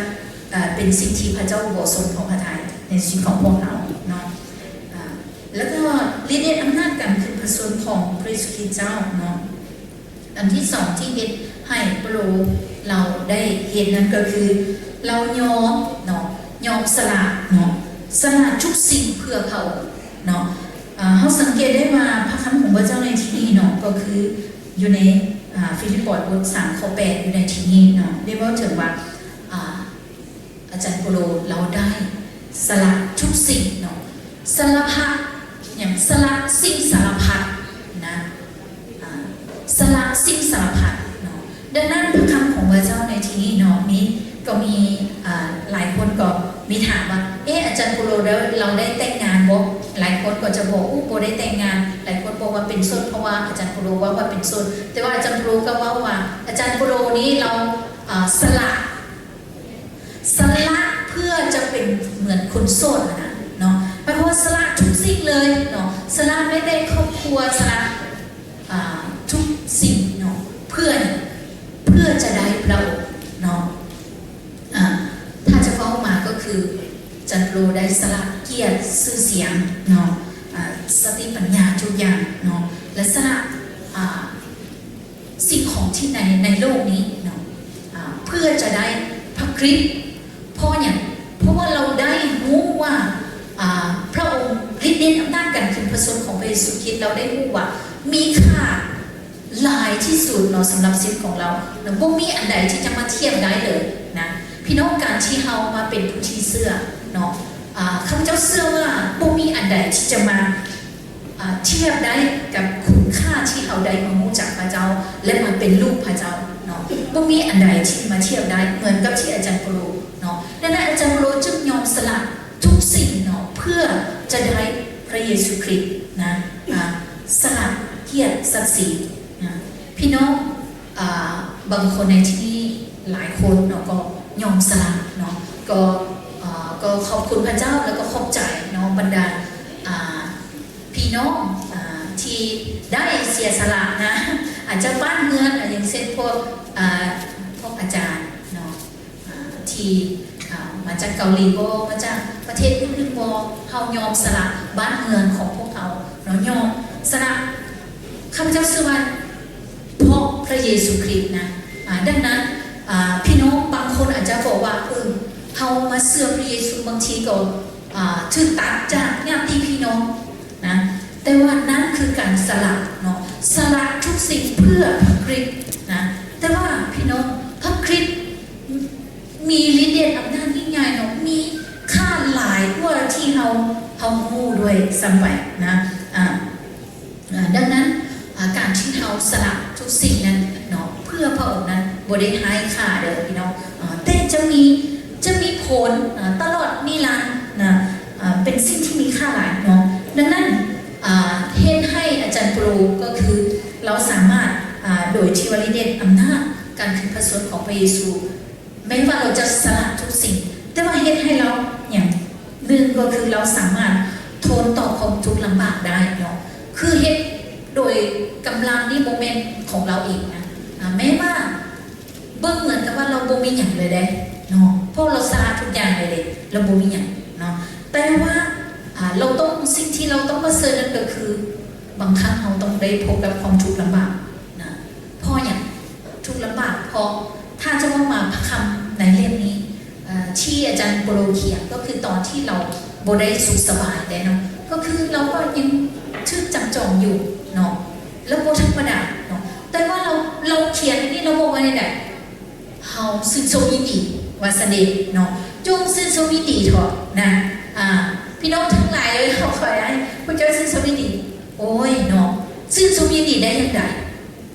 ເປັນສິ່ງທີ່ພະເຈົ້າບໍ່ຊົງພໍພະໄທໃນຊີວິດຂອງພວກເຮົາເນາະ. ອາ ແລ້ວກໍລິດເດດອຳນາດການຂຶ້ນພະຊົນຂອງພະເຢຊູຄຣິດເຈົ້າເນາະ. ອັນທີສອງທີ່ເຮັດໃຫ້ເປໂຕລລາວໄດ້ເຮັດນັ້ນກໍຄືລາວຍອມເນາະ, ຍອມສະຫຼະເນາະ, ສະຫຼະທຸກສິ່ງເພື່ອພະອົງເນາະ. ອາ ເຮົາສັງເກດໄດ້ວ່າພະຄຳຂອງພະເຈົ້າໃນທີ່ນີ້ເນາະ ກໍຄືຢູ່ໃນ ອາ ຟີລິບປອຍບົດສາມ ຂໍ້ແປດ ຢູ່ໃນທີ່ນີ້ເນາະ ໄດ້ເວົ້າເຖິງວ່າ ອາ ອາຈານໂປໂລລາວໄດ້ສະຫຼະທຸກສິ່ງເນາະ, ສະຫຼະພັດ ຫຍັງ ສະຫຼະສິ່ງສາລະພັດນະ, ອາ ສະຫຼະສິ່ງສາລະພັດເນາະ. ດັ່ງນັ້ນພະຄຳຂອງພະເຈົ້າໃນທີ່ນີ້ເນາະ ມີ ກໍມີ ອາ ຫຼາຍຄົນກໍມີຖາມວ່າ ເອ ອາຈານໂປໂລລາວໄດ້ແຕ່ງງານບໍ່? ຫຼາຍຄົນກໍຈະບອກ ໂອ້ ບໍ່ໄດ້ແຕ່ງງານ. ຫຼາຍຄົນບອກວ່າເປັນໂສດ ເພາະວ່າອາຈານໂປໂລເວົ້າວ່າເປັນໂສດ. ແຕ່ວ່າອາຈານໂປໂລກໍເວົ້າວ່າ ອາຈານໂປໂລນີ້ລາວ ອາ ສະຫຼະ ສະຫຼະເພື່ອຈະເປັນເໝືອນຄົນໂສດຫັ້ນນະເນາະ, ໝາຍຄວາມວ່າສະຫຼະທຸກສິ່ງເລີຍເນາະ, ສະຫຼະແມ້ແຕ່ຄອບຄົວ, ສະຫຼະ ອາ ທຸກສິ່ງເນາະ ເພື່ອຫຍັງ? ເພື່ອຈະໄດ້ພະອົງເນາະ. ອາ ຖ້າຈະເວົ້າມາກໍຄື ອາຈານໂປໂລໄດ້ສະຫຼະກຽດຊື່ສຽງເນາະ, ອາ ສະຕິປັນຍາທຸກຢ່າງເນາະ ແລະ ສະຫຼະ ອາ ສິ່ງຂອງທີ່ໃນ ໃນໂລກນີ້ເນາະ ອາ ເພື່ອຈະໄດ້ພະຄຣິດ. ເພາະຫຍັງ? ເພາະວ່າລາວໄດ້ຮູ້ວ່າ ອາ ພະອົງ ລິດເດດອຳນາດການຂຶ້ນພະຊົນຂອງພະເຢຊູຄຣິດ ລາວໄດ້ຮູ້ວ່າມີຄ່າຫຼາຍທີ່ສຸດເນາະ ສຳລັບຊີວິດຂອງລາວເນາະ, ບໍ່ມີອັນໃດທີ່ຈະມາທຽບໄດ້ເລີຍນະ ພີ່ນ້ອງ. ການທີ່ເຮົາມາເປັນຜູ້ທີ່ເຊື່ອເນາະ ອາ ຂ້າພະເຈົ້າເຊື່ອວ່າບໍ່ມີອັນໃດທີ່ຈະມາ ອາ ທຽບໄດ້ກັບຄຸນຄ່າທີ່ເຮົາໄດ້ມາຮູ້ຈັກພະເຈົ້າ ແລະ ມາເປັນລູກພະເຈົ້າເນາະ, ບໍ່ມີອັນໃດທີ່ມາທຽບໄດ້ເໝືອນກັບທີ່ອາຈານໂປໂລເນາະ. ດັ່ງນັ້ນອາຈານໂປໂລຈຶ່ງຍອມສະຫຼະທຸກສິ່ງເນາະ ເພື່ອຈະໄດ້ພະເຢຊູຄຣິດນະ, ອາ ສະຫຼະກຽດສັກສີນະ ພີ່ນ້ອງ. ອາ ບາງຄົນໃນທີ່ນີ້ຫຼາຍຄົນເນາະ ກໍຍອມສະຫຼະເນາະ, ກໍ ອາ ກໍຂອບຄຸນພະເຈົ້າ ແລ້ວກໍຂອບໃຈເນາະ ບັນດາ ອາ ພີ່ນ້ອງ ອາ ທີ່ໄດ້ເສຍສະຫຼະນະ ອາດຈະບ້ານເຮືອນ ອາ ຢ່າງເຊັ່ນພວກ ອາ ພວກອາຈານເນາະ ອາ ທີ່ ອາ ມາຈາກເກົາຫຼີບໍ ມາຈາກ ປະເທດອື່ນໆບໍ່? ເຮົາຍອມສະຫຼະບ້ານເມືອງຂອງພວກເຮົາເນາະ, ຍອມສະຫຼະ ຂ້າພະເຈົ້າເຊື່ອວ່າ ເພາະພຣະເຢຊູຄຣິດນະ. ອາ ດັ່ງນັ້ນ ອາ ພີ່ນ້ອງບາງຄົນອາດຈະບອກວ່າ ເອີ ເຮົາມາເຊື່ອພຣະເຢຊູ ບາງທີກໍ ອາ ຖືກຕັດຈາກຍາດຕິພີ່ນ້ອງນະ, ແຕ່ວ່ານັ້ນຄືການສະຫຼະເນາະ, ສະຫຼະທຸກສິ່ງເພື່ອພຣະຄຣິດນະ. ແຕ່ວ່າພີ່ນ້ອງ ພຣະຄຣິດມີລິດເດດອຳນາດຍິ່ງໃຫຍ່ເນາະ, ມີຄ່າຫຼາຍກວ່າທີ່ເຮົາ ເຮົາຮູ້ດ້ວຍຊ້ຳໄປນະ. ອາ ອາ ດັ່ງນັ້ນ ອາ ການທີ່ເຮົາສະຫຼະທຸກສິ່ງນັ້ນເນາະ ເພື່ອພຣະອົງນັ້ນ ບໍ່ໄດ້ໄຮ້ຄ່າເດີພີ່ນ້ອງ, ອາ ແຕ່ຈະມີ ຈະມີຜົນ ອາ ຕະຫຼອດນິລັນນະ, ອາ ເປັນສິ່ງທີ່ມີຄ່າຫຼາຍເນາະ. ດັ່ງນັ້ນ ອາ ເຮັດໃຫ້ອາຈານໂປໂລ ກໍຄືລາວສາມາດ ອາ ໂດຍທີ່ວ່າລິດເດດອຳນາດການຂຶ້ນພະຊົນຂອງພຣະເຢຊູ ແມ້ວ່າລາວຈະສະຫຼະທຸກສິ່ງ ແຕ່ວ່າເຮັດໃຫ້ລາວຫຍັງ? ໜຶ່ງ ກໍຄືລາວສາມາດທົນຕໍ່ຄວາມທຸກລຳບາກໄດ້ເນາະ, ຄືເຮັດໂດຍກຳລັງນີ້ບໍ່ແມ່ນຂອງລາວເອງນະ. ອາ ແມ້ວ່າເບິ່ງເໝືອນກັບວ່າລາວບໍ່ມີຫຍັງເລີຍເດ້ເນາະ, ເພາະລາວສະຫຼະທຸກຢ່າງເລີຍເດ້, ລາວບໍ່ມີຫຍັງເນາະ. ແຕ່ວ່າ ອາ ລາວຕ້ອງ ສິ່ງທີ່ລາວຕ້ອງປະເຊີນນັ້ນກໍຄື ບາງຄັ້ງເຮົາຕ້ອງໄດ້ພົບກັບຄວາມທຸກລຳບາກນະ. ເພາະຫຍັງ? ທຸກລຳບາກ ເພາະຖ້າຈະເວົ້າມາພະຄຳໃນເຫຼັ້ມນີ້ ເອີ ທີ່ອາຈານໂປໂລຂຽນ ກໍຄືຕອນທີ່ລາວບໍ່ໄດ້ສຸກສະບາຍໄດ໋ເນາະ, ກໍຄືລາວກໍຍັງຖືກຈຳຈອງຢູ່ເນາະ, ລາວບໍ່ທຳມະດາເນາະ. ແຕ່ວ່າລາວ ລາວຂຽນອັນນີ້ ລາວບອກວ່າແນວໃດ? ເຮົາຊື່ນຊົມຍິນດີວ່າຊັ້ນເດເນາະ, ຈົ່ງຊື່ນຊົມຍິນດີເຖາະນະ. ອາ ພີ່ນ້ອງທັງຫຼາຍເອີຍ, ເຮົາຂໍໃຫ້ພວກເຈົ້າຊື່ນຊົມຍິນດີ. ໂອ້ຍເນາະ, ຊື່ນຊົມຍິນດີໄດ້ຢ່າງໃດ?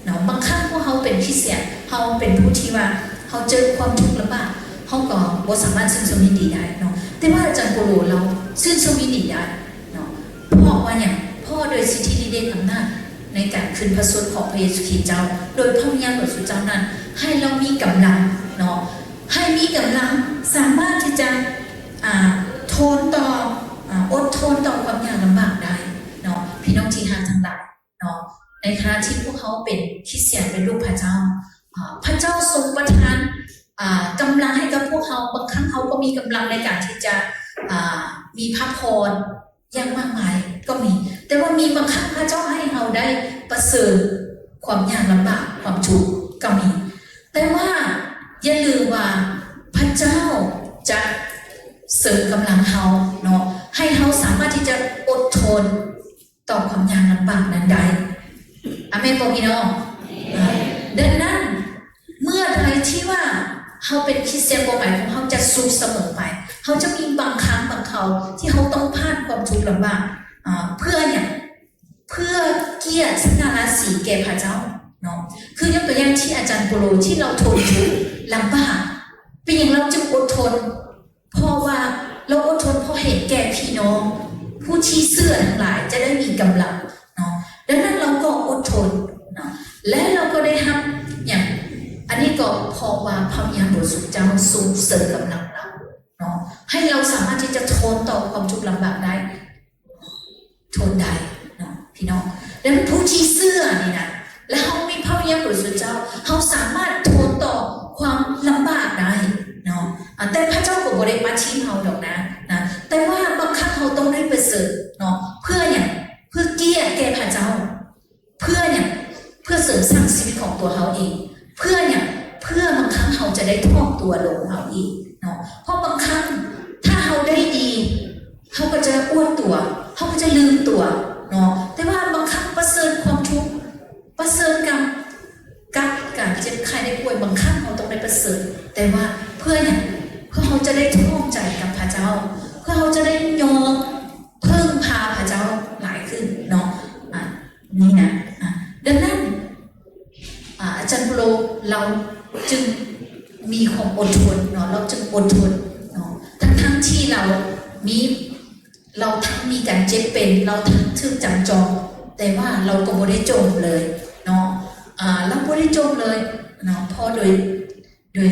ເນາະ, ບາງຄັ້ງພວກເຮົາເປັນຄຣິສຕຽນ ເຮົາເປັນຜູ້ທີ່ວ່າເຮົາເຈີຄວາມທຸກລຳບາກ ເຮົາກໍບໍ່ສາມາດຊື່ນຊົມຍິນດີໄດ້ເນາະ, ແຕ່ວ່າອາຈານໂປໂລລາວຊື່ນຊົມຍິນດີໄດ້ເນາະ. ເພາະວ່າຫຍັງ? ເພາະໂດຍສິດທິລິດເດດອຳນາດໃນການຂຶ້ນພະຊົນຂອງພະເຢຊູຄຣິດເຈົ້າ ໂດຍພະວິນຍານບໍລິສຸດເຈົ້ານັ້ນ ໃຫ້ລາວມີກຳລັງເນາະ, ໃຫ້ມີກຳລັງສາມາດທີ່ຈະ ອ່າ ທົນຕໍ່ ອ່າ ອົດທົນຕໍ່ຄວາມຍາກລຳບາກໄດ້ເນາະ. ພີ່ນ້ອງທີ່ຮັກທັງຫຼາຍ ເນາະ, ໃນຂະນະທີ່ພວກເຮົາເປັນຄຣິສຕຽນ ເປັນລູກພະເຈົ້າ ອາ ພະເຈົ້າຊົງປະທານ ອາ ກຳລັງໃຫ້ກັບພວກເຮົາ. ບາງຄັ້ງເຮົາກໍມີກຳລັງໃນການທີ່ຈະ ອາ ມີພະພອນຢ່າງມາກມາຍກໍມີ, ແຕ່ວ່າມີບາງຄັ້ງພະເຈົ້າໃຫ້ເຮົາໄດ້ປະເຊີນຄວາມຍາກລຳບາກ ຄວາມທຸກກໍມີ. ແຕ່ວ່າຢ່າລືມວ່າພະເຈົ້າຈະເສີມກຳລັງເຮົາເນາະ, ໃຫ້ເຮົາສາມາດທີ່ຈະອົດທົນ ຕໍ່ຄວາມຍາກລຳບາກນັ້ນໄດ້. ອາເມນບໍ່ພີ່ນ້ອງ? ອາ ດັ່ງນັ້ນ ເມື່ອໃດທີ່ວ່າເຮົາເປັນຄຣິສຕຽນ ບໍ່ໝາຍຄວາມເຮົາຈະສຸກສະເໝີໄປ. ເຮົາຈະມີບາງຄັ້ງບາງຄາວທີ່ເຮົາຕ້ອງຜ່ານຄວາມທຸກລຳບາກ. ອາ ເພື່ອຫຍັງ? ເພື່ອກຽດສະຫງ່າລາສີແກ່ພະເຈົ້າເນາະ. ຄືຍົກຕົວຢ່າງທີ່ອາຈານໂປໂລ ທີ່ລາວທົນທຸກລຳບາກ. ເປັນຫຍັງລາວຈຶ່ງອົດທົນ? ເພາະວ່າລາວອົດທົນ ເພາະເຫັນແກ່ພີ່ນ້ອງຜູ້ທີ່ເຊື່ອທັງຫຼາຍຈະໄດ້ມີກຳລັງເນາະ. ດັ່ງນັ້ນລາວກໍອົດທົນເນາະ ແລະ ລາວກໍໄດ້ຮັບຫຍັງ? ອັນນີ້ກໍເພາະວ່າພະວິນຍານບໍລິສຸດເຈົ້າຊົງເສີມກຳລັງລາວເນາະ ໃຫ້ລາວສາມາດທີ່ຈະທົນຕໍ່ຄວາມທຸກລຳບາກໄດ້. ທົນໄດ້ເນາະພີ່ນ້ອງ. ແລະ ຜູ້ທີ່ເຊື່ອນີ້ນະ ແລະ ເຮົາມີພະວິນຍານບໍລິສຸດເຈົ້າ ເຮົາສາມາດທົນຕໍ່ຄວາມລຳບາກໄດ້ເນາະ. ອາ ແຕ່ພະເຈົ້າກໍບໍ່ໄດ້ປະຖິ້ມເຮົາດອກນະ ນະ ແຕ່ວ່າບາງຄັ້ງເຮົາຕ້ອງໄດ້ປະເຊີນເນາະ. ເພື່ອຫຍັງ? ເພື່ອກຽດແກ່ພະເຈົ້າ. ເພື່ອຫຍັງ? ເພື່ອເສີມສ້າງຊີວິດຂອງຕົວເຮົາເອງ. ເພື່ອຫຍັງ? ເພື່ອບາງຄັ້ງເຮົາຈະໄດ້ຖ່ອມຕົວລົງເຮົາເອງເນາະ. ເພາະບາງຄັ້ງຖ້າເຮົາໄດ້ດີ ເຮົາກໍຈະອວດຕົວ ເຮົາກໍຈະລືມຕົວເນາະ. ແຕ່ວ່າບາງຄັ້ງປະເຊີນຄວາມທຸກ ປະເຊີນກັບ ກັບການເຈັບໄຂ້ໄດ້ປ່ວຍ ບາງຄັ້ງເຮົາຕ້ອງໄດ້ປະເຊີນ. ແຕ່ວ່າເພື່ອຫຍັງ? ເພື່ອເຮົາຈະໄດ້ຖ່ອມໃຈກັບພະເຈົ້າ ເພື່ອເຮົາຈະໄດ້ຍອມເພິ່ງພາພະເຈົ້າຫຼາຍຂຶ້ນເນາະ. ອາ ນີ້ນະ ອາ ດັ່ງນັ້ນ ອາ ອາຈານໂປໂລລາວຈຶ່ງມີຄວາມອົດທົນເນາະ, ລາວຈຶ່ງອົດທົນເນາະ ທັງໆທີ່ລາວມີ ລາວທັງມີການເຈັບເປັນ ລາວທັງຖືກຈຳຈອງ ແຕ່ວ່າລາວກໍບໍ່ໄດ້ຈົ່ມເລີຍເນາະ. ອາ ລາວບໍ່ໄດ້ຈົ່ມເລີຍເນາະ ເພາະໂດຍ ໂດຍ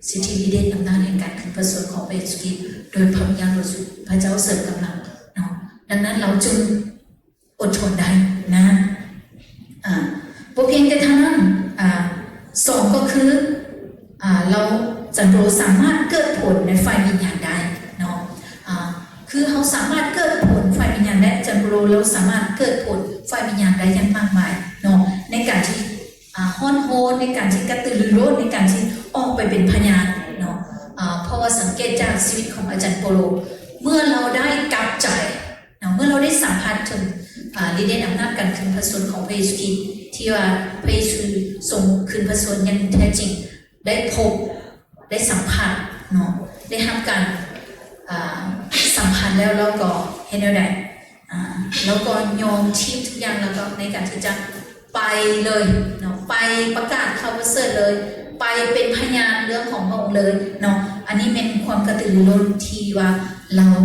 ສິດທິລິດເດດອຳນາດແຫ່ງການຂຶ້ນພະຊົນຂອງພະເຢຊູຄຣິດ ໂດຍພະວິນຍານບໍລິສຸດ ພະເຈົ້າເສີມກຳລັງເນາະ. ດັ່ງນັ້ນລາວຈຶ່ງ ອົດທົນໄດ້ນະ. ອາ ບໍ່ພຽງແຕ່ເທົ່ານັ້ນ ອາ ສອງ ກໍຄື ອາ ລາວ ອາຈານໂປໂລສາມາດເກີດຜົນໃນຝ່າຍວິນຍານໄດ້ເນາະ. ອາ ສາມາດເກີດຜົນຝ່າຍວິນຍານໄດ້ ອາຈານໂປໂລ ລາວສາມາດເກີດຜົນຝ່າຍວິນຍານໄດ້ຢ່າງມາກມາຍເນາະ ໃນການທີ່ ອ່າ ຮ້ອນຮົນ ໃນການທີ່ກະຕືລືລົ້ນ ໃນການທີ່ອອກໄປເປັນພະຍານເນາະ ອ່າ ເພາະວ່າສັງເກດຈາກຊີວິດຂອງອາຈານໂປໂລ ເມື່ອລາວໄດ້ກັບໃຈເນາະ ເມື່ອລາວໄດ້ສຳຜັດເຖິງ ອ່າ ລິດເດດອຳນາດການຄືນພະຊົນຂອງພະເຢຊູຄຣິດ ທີ່ວ່າພະເຢຊູຊົງຄືນພະຊົນຢ່າງແທ້ຈິງ ໄດ້ພົບ ໄດ້ສຳຜັດເນາະ ໄດ້ຮັບການ ອ່າ ສຳພັດແລ້ວ ລາວກໍເຮັດແນວໃດ? ອ່າ ລາວກໍຍອມຖິ້ມທຸກຢ່າງ ແລ້ວກໍໃນການທີ່ຈະໄປເລີຍເນາະ ໄປປະກາດຂ່າວປະເສີດເລີຍ ໄປເປັນພະຍານເລື່ອງຂອງພະອົງເລີຍເນາະ ອັນນີ້ແມ່ນຄວາມກະຕືລືລົ້ນທີ່ວ່າລາວ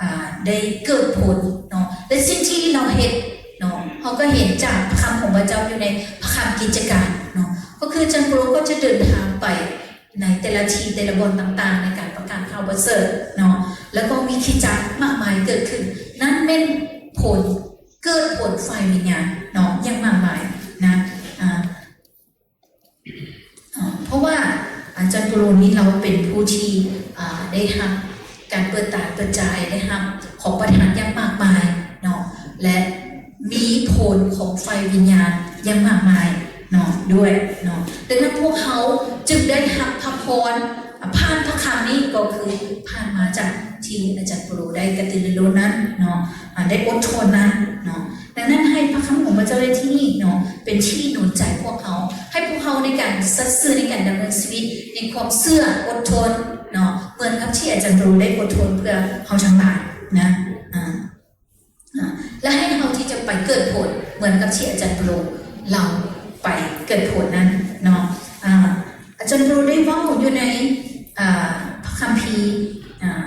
ອ່າ ໄດ້ເກີດຜົນເນາະ ແລະ ສິ່ງທີ່ລາວເຮັດເນາະ ເຮົາກໍເຫັນຈາກພະຄຳຂອງພະເຈົ້າຢູ່ໃນພະຄຳກິດຈະການເນາະ ກໍຄືອາຈານໂປໂລກໍຈະເດີນທາງໄປ ໃນແຕ່ລະທີ່ແຕ່ລະບ່ອນຕ່າງໆ ໃນການປະກາດຂ່າວປະເສີດເນາະ ແລ້ວກໍມີຄຣິສຕະຈັກມາກມາຍເກີດຂຶ້ນ ນັ້ນແມ່ນຜົນ ເກີດຜົນຝ່າຍວິນຍານເນາະ ຢ່າງມາກມາຍນະ ອ່າ ເພາະວ່າອາຈານໂປໂລນີ້ລາວເປັນຜູ້ທີ່ ອ່າ ໄດ້ຮັບການເປີດຕາເປີດໃຈ ໄດ້ຮັບຂອງປະທານຢ່າງມາກມາຍເນາະ ແລະ ມີຜົນຂອງຝ່າຍວິນຍານຢ່າງມາກມາຍເນາະ ດ້ວຍເນາະ ດັ່ງນັ້ນພວກເຮົາຈຶ່ງໄດ້ຮັບພະພອນ ອ່າ ຜ່ານພະຄຳນີ້ ກໍຄືຜ່ານມາຈາກທີ່ອາຈານໂປໂລໄດ້ກະຕືລືລົ້ນນັ້ນເນາະ ອ່າ ໄດ້ອົດທົນນັ້ນເນາະ ດັ່ງນັ້ນໃຫ້ພະຄຳຂອງພະເຈົ້າໃນທີ່ນີ້ເນາະ ເປັນທີ່ໜູນໃຈພວກເຮົາ ໃຫ້ພວກເຮົາໃນການສັດຊື່ໃນການດຳເນີນຊີວິດໃນຄວາມເຊື່ອ ອົດທົນເນາະ ເໝືອນກັບທີ່ອາຈານໂປໂລໄດ້ອົດທົນເພື່ອເຮົາທັງຫຼາຍນະ ອ່າ ອ່າ ແລະ ໃຫ້ເຮົາທີ່ຈະໄປເກີດຜົນເໝືອນກັບທີ່ອາຈານໂປໂລລາວໄປເກີດຜົນນັ້ນເນາະ ອ່າ ອາຈານໂປໂລໄດ້ເວົ້າຢູ່ໃນ ອ່າ ພະຄຳພີ ອ່າ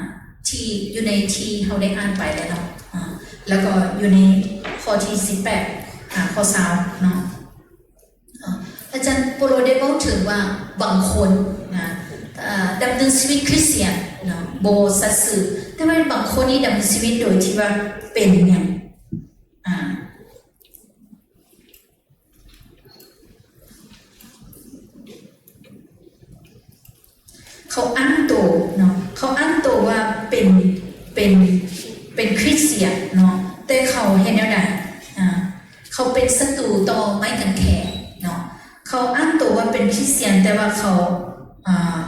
ທີ່ຢູ່ໃນທີ່ເຮົາໄດ້ອ່ານໄປແລ້ວເນາະ ອ່າ ແລ້ວກໍຢູ່ໃນຂໍ້ທີສິບແປດ ອ່າ ຂໍ້ຊາວເນາະ ອາ ອາຈານໂປໂລໄດ້ເວົ້າເຖິງວ່າບາງຄົນນະ ອ່າ ດຳເນີນຊີວິດຄຣິສຕຽນເນາະ ບໍ່ສັດຊື່ ແຕ່ວ່າບາງຄົນນີ້ດຳເນີນຊີວິດໂດຍທີ່ວ່າເປັນຫຍັງ ອ່າ ເຂົາອ້າງໂຕເນາະ ເຂົາອ້າງໂຕວ່າເປັນ ເປັນ ເປັນຄຣິສຕຽນເນາະ ແຕ່ເຂົາເຮັດແນວໃດ? ອ່າ ເຂົາເປັນສັດຕູຕໍ່ໄມ້ກາງແຂນເນາະ ເຂົາອ້າງໂຕວ່າເປັນຄຣິສຕຽນ ແຕ່ວ່າເຂົາ ອ່າ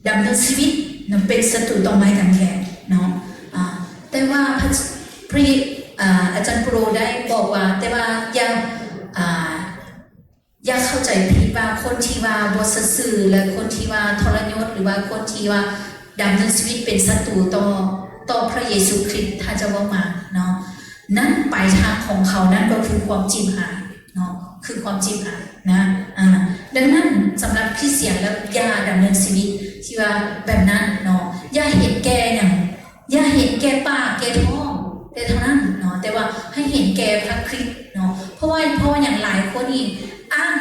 ດຳເນີນຊີວິດເນາະ ເປັນສັດຕູຕໍ່ໄມ້ກາງແຂນເນາະ ອ່າ ແຕ່ວ່າພະ ພະ ອ່າ ອາຈານໂປໂລໄດ້ບອກວ່າ ແຕ່ວ່າຢ່າ ອ່າ ຢ່າເຂົ້າໃຈຜິດວ່າຄົນທີ່ວ່າບໍ່ສັດຊື່ ແລະ ຄົນທີ່ວ່າທໍລະຍົດ ຫຼືວ່າຄົນທີ່ວ່າດຳເນີນຊີວິດເປັນສັດຕູຕໍ່ ຕໍ່ພະເຢຊູຄຣິດ ຖ້າຈະເວົ້າມາເນາະ ນັ້ນປາຍທາງຂອງເຂົານັ້ນກໍຄືຄວາມຈິບຫາຍເນາະ ຄືຄວາມຈິບຫາຍນະ ອ່າ ດັ່ງນັ້ນສຳລັບຄຣິສຕຽນແລ້ວ ຢ່າດຳເນີນຊີວິດທີ່ວ່າແບບນັ້ນເນາະ ຢ່າເຫັນແກ່ຫຍັງ ຢ່າເຫັນແກ່ປາກແກ່ທ້ອງແຕ່ເທົ່ານັ້ນເນາະ ແຕ່ວ່າໃຫ້ເຫັນແກ່ພະຄຣິດເນາະ ເພາະວ່າ ເພາະວ່າຫຍັງ ຫຼາຍຄົນນີ້ອ້າງ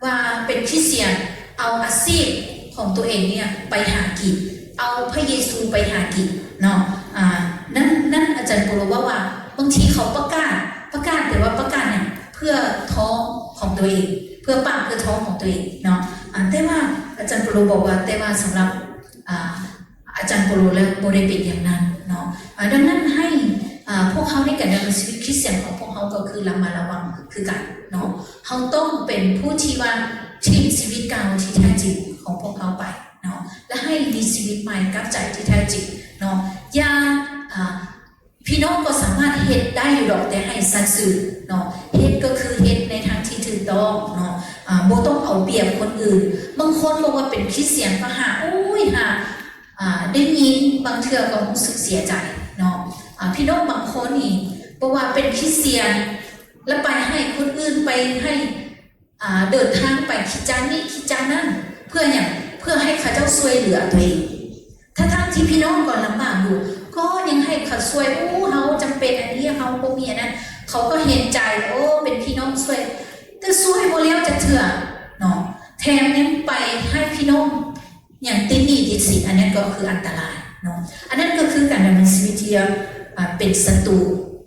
ວ່າເປັນຄຣິສຕຽນ ເອົາອາຊີບຂອງຕົວເອງນີ້ໄປຫາກິນ ເອົາພະເຢຊູໄປຫາກິນເນາະ ອ່າ ນັ້ນ ນັ້ນອາຈານໂປໂລເວົ້າວ່າ ບາງທີເຂົາປະກາດ ປະກາດ ແຕ່ວ່າປະກາດຫຍັງ? ເພື່ອທ້ອງຂອງຕົວເອງ ເພື່ອປາກເພື່ອທ້ອງຂອງຕົວເອງເນາະ ອ່າ ແຕ່ວ່າອາຈານໂປໂລບອກວ່າ ແຕ່ວ່າສຳລັບ ອ່າ ອາຈານໂປໂລແລ້ວບໍ່ໄດ້ເປັນຢ່າງນັ້ນເນາະ ອ່າ ດັ່ງນັ້ນໃຫ້ ອ່າ ພວກເຮົາໃນການດຳເນີນຊີວິດຄຣິສຕຽນຂອງພວກເຮົາກໍຄືລະມັດລະວັງຄືກັນເນາະ ເຮົາຕ້ອງເປັນຜູ້ທີ່ວ່າຖິ້ມຊີວິດເກົ່າທີ່ແທ້ຈິງຂອງພວກເຮົາໄປເນາະ ແລະ ໃຫ້ມີຊີວິດໃໝ່ກັບໃຈທີ່ແທ້ຈິງເນາະ ຢ່າ ອ່າ ພີ່ນ້ອງກໍສາມາດເຮັດໄດ້ຢູ່ດອກ ແຕ່ໃຫ້ສັດຊື່ເນາະ ເຮັດກໍຄືເຮັດໃນທາງທີ່ຖືກຕ້ອງເນາະ ອ່າ ບໍ່ຕ້ອງເອົາປຽບຄົນອື່ນ ບາງຄົນບອກວ່າເປັນຄຣິສຕຽນກໍຫາ ໂອ້ຍ ຫາ ອ່າ ໄດ້ຍິນບາງເທື່ອກໍຮູ້ສຶກເສຍໃຈເນາະ ອ່າ ພີ່ນ້ອງບາງຄົນນີ້ບອກວ່າເປັນຄຣິສຕຽນ ແລ້ວໄປໃຫ້ຄົນອື່ນ ໄປໃຫ້ ອ່າ ເດີນທາງໄປຄຣິສຕະຈັກນີ້ຄຣິສຕະຈັກນັ້ນ ເພື່ອຫຍັງ? ເພື່ອໃຫ້ເຂົາເຈົ້າຊ່ວຍເຫຼືອຕົວເອງ ທັງໆທີ່ພີ່ນ້ອງກໍລຳບາກຢູ່ ກໍຍັງໃຫ້ເຂົາຊ່ວຍ ໂອ້ ເຮົາຈຳເປັນອັນນີ້ ເຮົາບໍ່ມີອັນນັ້ນ ເຂົາກໍເຫັນໃຈ ໂອ້ ເປັນພີ່ນ້ອງຊ່ວຍ ແຕ່ຊ່ວຍບໍ່ແລ້ວຈັກເທື່ອເນາະ ແຖມຍັງໄປໃຫ້ພີ່ນ້ອງ ຫຍັງ ຕິດໜີ້ຕິດສິນ ອັນນັ້ນກໍຄືອັນຕະລາຍເນາະ ອັນນັ້ນກໍຄືການດຳເນີນຊີວິດທີ່ ອ່າ ເປັນສັດຕູ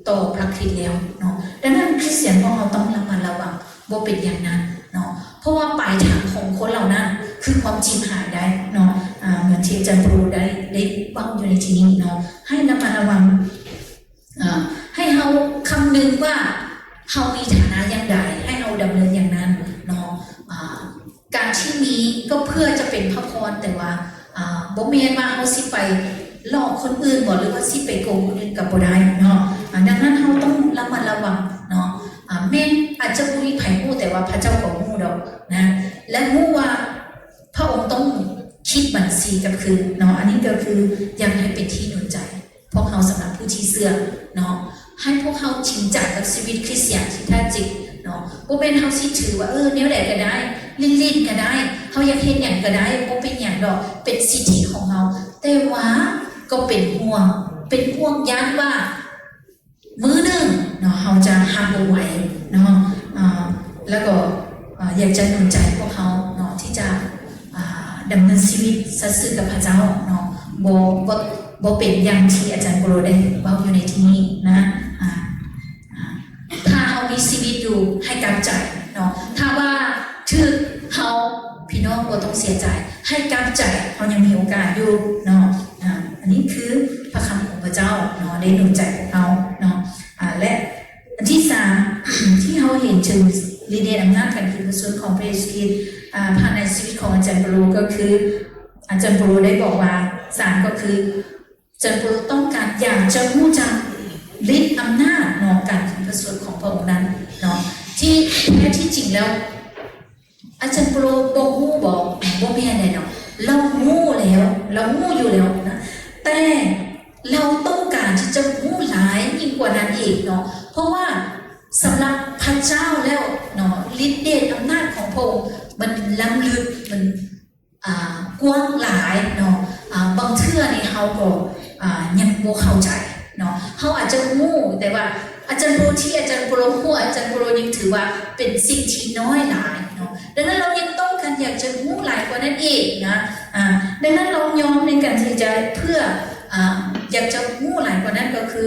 ຕໍ່ພະຄຣິດແລ້ວເນາະ ດັ່ງນັ້ນຄຣິສຕຽນຂອງເຮົາຕ້ອງລະມັດລະວັງ ບໍ່ເປັນຢ່າງນັ້ນເນາະ ເພາະວ່າປາຍທາງຂອງຄົນເຫຼົ່ານັ້ນຄືຄວາມຈິບຫາຍໄດ້ເນາະ ອ່າ ເໝືອນທີ່ອາຈານໂປໄດ້ ໄດ້ເວົ້າຢູ່ໃນທີ່ນີ້ເນາະ ໃຫ້ລະມັດລະວັງ ອ່າ ໃຫ້ເຮົາຄຳນຶງວ່າເຮົາມີຖານະຢ່າງໃດ ໃຫ້ເຮົາດຳເນີນຢ່າງນັ້ນເນາະ ອ່າ ການທີ່ມີກໍເພື່ອຈະເປັນພະພອນ ແຕ່ວ່າ ອ່າ ບໍ່ແມ່ນວ່າເຮົາຊິໄປຫຼອກຄົນອື່ນບໍ ຫຼືວ່າຊິໄປໂກງຄົນອື່ນກໍບໍ່ໄດ້ເນາະ ອ່າ ດັ່ງນັ້ນເຮົາຕ້ອງລະມັດລະວັງເນາະ ອ່າ ແມ່ນອາດຈະບໍ່ມີໃຜຮູ້ ແຕ່ວ່າພະເຈົ້າກໍຮູ້ດອກນະ ແລະ ຮູ້ວ່າພະອົງຕ້ອງຄິດບັນຊີກັບຄືນເນາະ ອັນນີ້ກໍຄືຢາກໃຫ້ເປັນທີ່ໜູນໃຈ ພວກເຮົາສຳລັບຜູ້ທີ່ເຊື່ອເນາະ ໃຫ້ພວກເຮົາຈິງຈັງກັບຊີວິດຄຣິສຕຽນທີ່ແທ້ຈິງເນາະ ບໍ່ແມ່ນເຮົາຊິຖືວ່າ ເອີ ແນວໃດກໍໄດ້ ຫຼິ້ນໆກໍໄດ້ ເຮົາຢາກເຮັດຫຍັງກໍໄດ້ ບໍ່ເປັນຫຍັງດອກ ເປັນສິດທິຂອງເຮົາ ແຕ່ວ່າກໍເປັນຫ່ວງ ເປັນຫ່ວງຢ້ານວ່າ ມື້ໜຶ່ງເນາະ ເຮົາຈະຮັບບໍ່ໄຫວເນາະ ອ່າ ແລ້ວກໍ ອ່າ ຢາກຈະໜູນໃຈພວກເຮົາເນາະ ທີ່ຈະ ອ່າ ດຳເນີນຊີວິດສັດຊື່ກັບພະເຈົ້າເນາະ ບໍ່ ບໍ່ ບໍ່ເປັນຢ່າງທີ່ອາຈານໂປໂລໄດ້ເວົ້າຢູ່ໃນທີ່ນີ້ນະ ອ່າ ອ່າ ຖ້າເຮົາມີຊີວິດຢູ່ ໃຫ້ກຳໃຈເນາະ ຖ້າວ່າຖືກເຮົາ ພີ່ນ້ອງບໍ່ຕ້ອງເສຍໃຈ ໃຫ້ກຳໃຈ ເຮົາຍັງມີໂອກາດຢູ່ເນາະ ອ່າ ອັນນີ້ຄືພະຄຳຂອງພະເຈົ້າເນາະ ໄດ້ໜູນໃຈພວກເຮົາເນາະ ອ່າ ແລະ ອັນທີສາມ ທີ່ເຮົາເຫັນເຖິງລິດເດດອຳນາດການຂຶ້ນພະຊົນຂອງພະເຢຊູຄຣິດ ອ່າ ຜ່ານໃນຊີວິດຂອງອາຈານໂປໂລ ກໍຄືອາຈານໂປໂລໄດ້ບອກວ່າ ສາມ ກໍຄື ອາຈານໂປໂລຕ້ອງການຢາກຈະຮູ້ຈັກລິດອຳນາດເນາະ ການຂຶ້ນພະຊົນຂອງພະອົງນັ້ນເນາະ ທີ່ແທ້ທີ່ຈິງແລ້ວ ອາຈານໂປໂລບໍ່ຮູ້ບໍ? ບໍ່ແມ່ນແຫຼະເນາະ ລາວຮູ້ແລ້ວ ລາວຮູ້ຢູ່ແລ້ວນະ ແຕ່ລາວຕ້ອງການທີ່ຈະຮູ້ຫຼາຍຍິ່ງກວ່ານັ້ນອີກເນາະ ເພາະວ່າສຳລັບພະເຈົ້າແລ້ວເນາະ ລິດເດດອຳນາດຂອງພະອົງມັນລ້ຳເລິກ ມັນ ອ່າ ກວ້າງຫຼາຍເນາະ ອ່າ ບາງເທື່ອນີ້ເຮົາກໍ ອ່າ ຍັງບໍ່ເຂົ້າໃຈເນາະ ເຮົາອາດຈະຮູ້ ແຕ່ວ່າອາຈານໂປ ທີ່ອາຈານໂປໂລຮູ້ ອາຈານໂປໂລຍັງຖືວ່າເປັນສິ່ງທີ່ນ້ອຍຫຼາຍເນາະ ດັ່ງນັ້ນລາວຍັງຕ້ອງການຢາກຈະຮູ້ຫຼາຍກວ່ານັ້ນອີກນະ ອ່າ ດັ່ງນັ້ນລາວຍອມໃນການທີ່ຈະເພື່ອ ອ່າ ຢາກຈະຮູ້ຫຼາຍກວ່ານັ້ນ ກໍຄື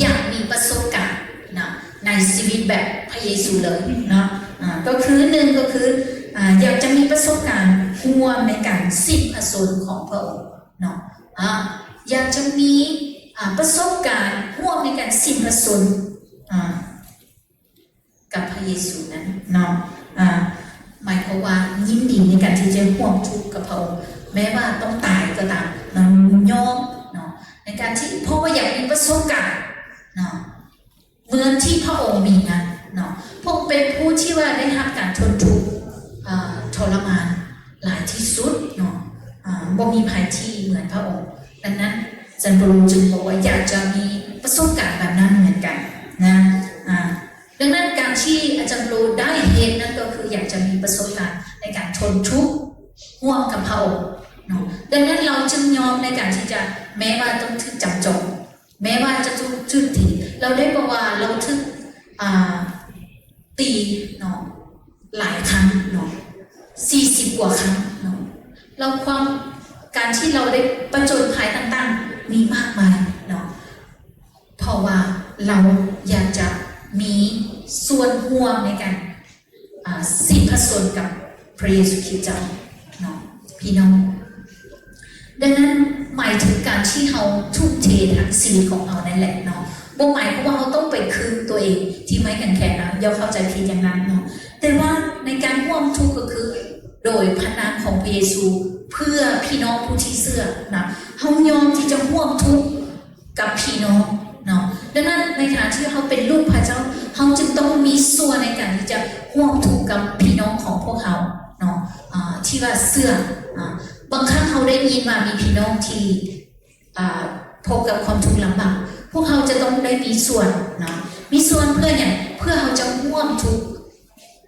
ຢາກມີປະສົບການນະ ໃນຊີວິດແບບພະເຢຊູເລີຍເນາະ ອ່າ ກໍຄື ໜຶ່ງ ກໍຄື ອ່າ ຢາກຈະມີປະສົບການຮ່ວມໃນການສິ້ນພະຊົນຂອງພະອົງເນາະ ອ່າ ຢາກຈະມີ ອ່າ ປະສົບການຮ່ວມໃນການສິ້ນພະຊົນ ອ່າ ກັບພະເຢຊູນັ້ນເນາະ ອ່າ ໝາຍຄວາມວ່າຍິນດີໃນການທີ່ຈະຮ່ວມທຸກກັບພະອົງ ແມ້ວ່າຕ້ອງຕາຍກໍຕາມເນາະ ຍອມເນາະ ໃນການທີ່ ເພາະວ່າຢາກມີປະສົບການເນາະ ເໝືອນທີ່ພະອົງມີນັ້ນເນາະ ພະອົງເປັນຜູ້ທີ່ວ່າໄດ້ຮັບການທົນທຸກ ອ່າ ທໍລະມານຫຼາຍທີ່ສຸດເນາະ ອ່າ ບໍ່ມີໃຜທີ່ເໝືອນພະອົງ ດັ່ງນັ້ນ ອາຈານໂປໂລຈຶ່ງບອກວ່າຢາກຈະມີປະສົບການແບບນັ້ນເໝືອນກັນນະ ອ່າ ດັ່ງນັ້ນ ການທີ່ອາຈານໂປໂລໄດ້ເຮັດນັ້ນ ກໍຄືຢາກຈະມີປະສົບການໃນການທົນທຸກຮ່ວມກັບພະອົງເນາະ ດັ່ງນັ້ນລາວຈຶ່ງຍອມໃນການທີ່ຈະ ແມ້ວ່າຕ້ອງຖືກຈຳຈອງ ແມ້ວ່າຈະຖືກ ຖືກຕີ ລາວໄດ້ບອກວ່າລາວຖືກ ອ່າ ຕີເນາະ ຫຼາຍຄັ້ງເນາະ ສີ່ສິບກວ່າຄັ້ງເນາະ ແລ້ວຄວາມ ການທີ່ລາວໄດ້ປະຈົນໄພຕ່າງໆ ມີມາກມາຍເນາະ ເພາະວ່າລາວຢາກຈະມີສ່ວນຮ່ວມໃນການ ອ່າ ສິ້ນພະຊົນກັບພະເຢຊູຄຣິດເຈົ້າເນາະ ພີ່ນ້ອງ ດັ່ງນັ້ນ ໝາຍເຖິງການທີ່ເຮົາທຸ່ມເທທັງຊີວິດຂອງເຮົານັ້ນແຫຼະເນາະ ບໍ່ໝາຍຄວາມວ່າເຮົາຕ້ອງໄປຄຶງຕົວເອງທີ່ໄມ້ກາງແຂນນະ ຢ່າເຂົ້າໃຈຜິດຢ່າງນັ້ນເນາະ ແຕ່ວ່າໃນການຮ່ວມທຸກກໍຄືໂດຍພະນາມຂອງພະເຢຊູ ເພື່ອພີ່ນ້ອງຜູ້ທີ່ເຊື່ອນະ ເຮົາຍອມທີ່ຈະຮ່ວມທຸກ ກັບພີ່ນ້ອງເນາະ ດັ່ງນັ້ນ ໃນຖານະທີ່ເຮົາເປັນລູກພະເຈົ້າ ເຮົາຈຶ່ງຕ້ອງມີສ່ວນໃນການທີ່ຈະຮ່ວມທຸກກັບພີ່ນ້ອງຂອງພວກເຮົາເນາະ ອ່າ ທີ່ວ່າເຊື່ອ ອ່າ ບາງຄັ້ງເຮົາໄດ້ຍິນວ່າມີພີ່ນ້ອງທີ່ ອ່າ ພົບກັບຄວາມທຸກລຳບາກ ພວກເຮົາຈະຕ້ອງໄດ້ມີສ່ວນເນາະ ມີສ່ວນເພື່ອຫຍັງ? ເພື່ອເຮົາຈະຮ່ວມທຸກ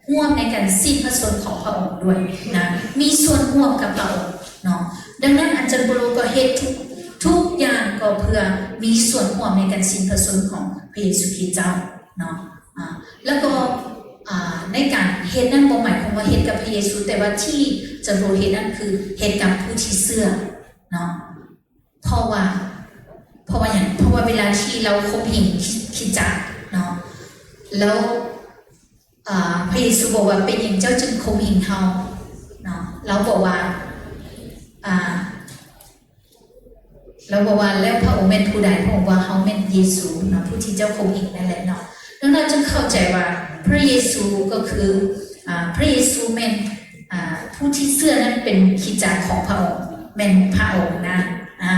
ຮ່ວມໃນການສິ້ນພະຊົນຂອງພະອົງດ້ວຍນະ ມີສ່ວນຮ່ວມກັບພະອົງເນາະ ດັ່ງນັ້ນ ອາຈານໂປໂລກໍເຮັດທຸກ ທຸກຢ່າງກໍເພື່ອມີສ່ວນຮ່ວມໃນການສິ້ນພະຊົນຂອງພະເຢຊູຄຣິດເຈົ້າເນາະ ອ່າ ແລ້ວກໍ ອ່າ ໃນການເຮັດນັ້ນບໍ່ໝາຍຄວາມວ່າເຮັດກັບພະເຢຊູ ແຕ່ວ່າທີ່ອາຈານໂປໂລເຮັດນັ້ນຄືເຮັດກັບຜູ້ທີ່ເຊື່ອເນາະ ເພາະວ່າ ເພາະວ່າຫຍັງ? ເພາະວ່າເວລາທີ່ລາວຂົ່ມເຫັງຄຣິສຕະຈັກເນາະ ແລ້ວ ອ່າ ພະເຢຊູບອກວ່າ ເປັນຫຍັງເຈົ້າຈຶ່ງຂົ່ມເຫັງເຮົາເນາະ ລາວບອກວ່າ ອ່າ ລາວບອກວ່າ ແລ້ວພະອົງແມ່ນຜູ້ໃດ? ພະອົງວ່າ ເຮົາແມ່ນເຢຊູເນາະ ຜູ້ທີ່ເຈົ້າຄົງເອງນັ້ນແຫຼະເນາະ. ດັ່ງນັ້ນຈຶ່ງເຂົ້າໃຈວ່າພະເຢຊູກໍຄື ອ່າ ພະເຢຊູແມ່ນ ອ່າ ຜູ້ທີ່ເຊື່ອນັ້ນເປັນຄຣິສຕະຈັກຂອງພະອົງ ແມ່ນພະອົງນະ. ອ່າ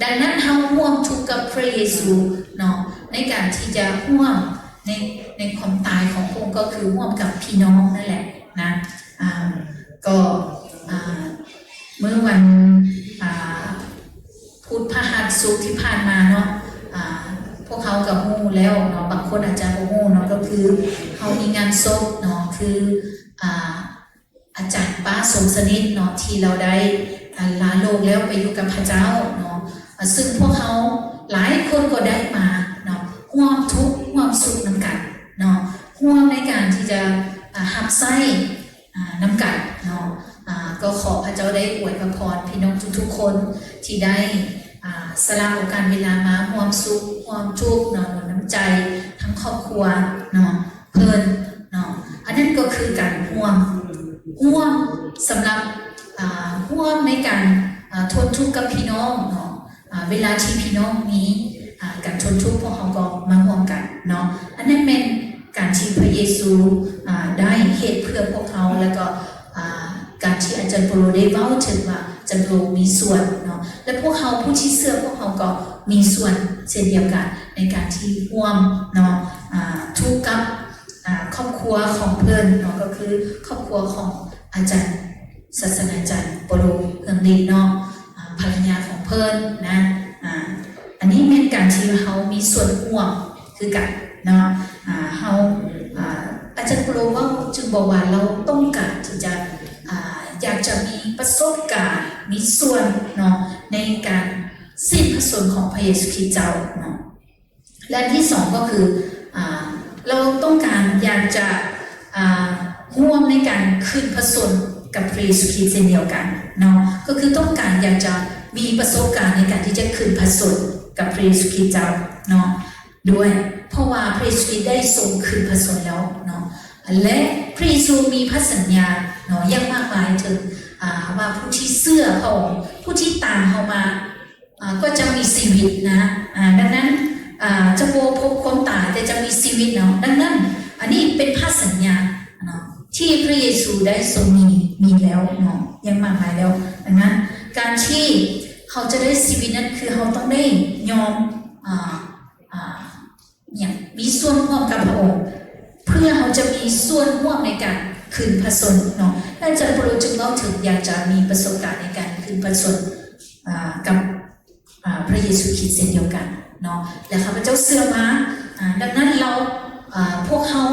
ດັ່ງນັ້ນເຮົາຮ່ວມທຸກກັບພະເຢຊູເນາະ ໃນການທີ່ຈະຮ່ວມໃນ ໃນຄວາມຕາຍຂອງພະອົງ ກໍຄືຮ່ວມກັບພີ່ນ້ອງນັ້ນແຫຼະນະ. ອ່າ ກໍ ອ່າ ມື້ວັນ ອ່າ ພຸດ ພະຫັດ ສຸກທີ່ຜ່ານມາເນາະ ອ່າ ພວກເຮົາກໍຮູ້ແລ້ວເນາະ ບາງຄົນອາດຈະບໍ່ຮູ້ເນາະ ກໍຄືເຮົາມີງານສົບເນາະ ຄື ອ່າ ອາຈານປ້າ ສົມສະໜິດເນາະ ທີ່ລາວໄດ້ ອ່າ ລາໂລກແລ້ວໄປຢູ່ກັບພະເຈົ້າເນາະ. ອ່າ ຊຶ່ງພວກເຮົາຫຼາຍຄົນກໍໄດ້ມາເນາະ ຮ່ວມທຸກຮ່ວມສຸກນຳກັນເນາະ ຮ່ວມໃນການທີ່ຈະ ອ່າ ຮັບໃຊ້ ອ່າ ນຳກັນເນາະ. ອ່າ ກໍຂໍພະເຈົ້າໄດ້ອວຍພະພອນພີ່ນ້ອງທຸກໆຄົນທີ່ໄດ້ ອ່າ ສະຫຼະໂອກາດເວລາມາຮ່ວມສຸກຮ່ວມທຸກເນາະ ໜູນນ້ຳໃຈທັງຄອບຄົວເນາະ ເພິ່ນເນາະ. ອັນນັ້ນກໍຄືການຮ່ວມ ຮ່ວມສຳລັບ ອ່າ ຮ່ວມໃນການ ອ່າ ທົນທຸກກັບພີ່ນ້ອງເນາະ. ອ່າ ເວລາທີ່ພີ່ນ້ອງມີ ອ່າ ການທົນທຸກ ພວກເຮົາກໍມາຮ່ວມກັນເນາະ. ອັນນັ້ນແມ່ນການທີ່ພະເຢຊູ ອ່າ ໄດ້ເຮັດເພື່ອພວກເຮົາ ແລ້ວກໍ ອ່າ ການທີ່ອາຈານໂປໂລໄດ້ເວົ້າເຖິງວ່າ ອາຈານໂປໂລມີສ່ວນເນາະ ແລະ ພວກເຮົາຜູ້ທີ່ເຊື່ອ ພວກເຮົາກໍມີສ່ວນເຊັ່ນດຽວກັນ ໃນການທີ່ຮ່ວມເນາະ ອ່າ ທຸກກັບ ອ່າ ຄອບຄົວຂອງເພິ່ນເນາະ ກໍຄືຄອບຄົວຂອງອາຈານ ສາສະໜາຈານໂປໂລ ເຮືອງດີເນາະ ອ່າ ພັນລະຍາຂອງເພິ່ນນະ. ອ່າ ອັນນີ້ແມ່ນການທີ່ເຮົາມີສ່ວນຮ່ວມຄືກັນເນາະ. ອ່າ ເຮົາ ອ່າ ອາຈານໂປໂລເວົ້າ ຈຶ່ງບອກວ່າລາວຕ້ອງການທີ່ຈະ ອ່າ ຢາກຈະມີປະສົບການ ມີສ່ວນເນາະ ໃນການສິ້ນພະຊົນຂອງພະເຢຊູຄຣິດເຈົ້າເນາະ. ແລະ ອັນທີສອງກໍຄື ອ່າ ເຮົາຕ້ອງການຢາກຈະ ອ່າ ຮ່ວມໃນການຂຶ້ນພະຊົນກັບພະເຢຊູຄຣິດເຊັ່ນດຽວກັນເນາະ ກໍຄືຕ້ອງການຢາກຈະມີປະສົບການໃນການທີ່ຈະຂຶ້ນພະຊົນກັບພະເຢຊູຄຣິດເຈົ້າເນາະ ດ້ວຍ ເພາະວ່າພະເຢຊູຄຣິດໄດ້ຊົງຂຶ້ນພະຊົນແລ້ວເນາະ ແລະ ພະເຢຊູມີພະສັນຍາເນາະ ຢ່າງມາກມາຍເຖິງ ອ່າ ວ່າຜູ້ທີ່ເຊື່ອພະອົງ ຜູ້ທີ່ຕາມເຮົາມາ ອ່າ ກໍຈະມີຊີວິດນະ. ອ່າ ດັ່ງນັ້ນ ອ່າ ຈະບໍ່ພົບຄວາມຕາຍ ແຕ່ຈະມີຊີວິດເນາະ. ດັ່ງນັ້ນ ອັນນີ້ເປັນພະສັນຍາເນາະ ທີ່ພະເຢຊູໄດ້ຊົງມີ ມີແລ້ວເນາະ ຢ່າງມາກມາຍແລ້ວ. ດັ່ງນັ້ນ ການທີ່ເຮົາຈະໄດ້ຊີວິດນັ້ນ ຄືເຮົາຕ້ອງໄດ້ຍອມ ອ່າ ອ່າ ຫຍັງ ມີສ່ວນຮ່ວມກັບພະອົງ ເພື່ອເຮົາຈະມີສ່ວນຮ່ວມໃນການຂຶ້ນພະຊົນເນາະ. ອາຈານໂປໂລຈຶ່ງເວົ້າເຖິງຢາກຈະມີປະສົບການໃນການຂຶ້ນພະຊົນ ອ່າ ກັບ ອ່າ ພະເຢຊູຄຣິດເຊັ່ນດຽວກັນເນາະ ແລະ ຂ້າພະເຈົ້າເຊື່ອວ່າ ອ່າ ດັ່ງນັ້ນເຮົາ ອ່າ ພວກເຮົາ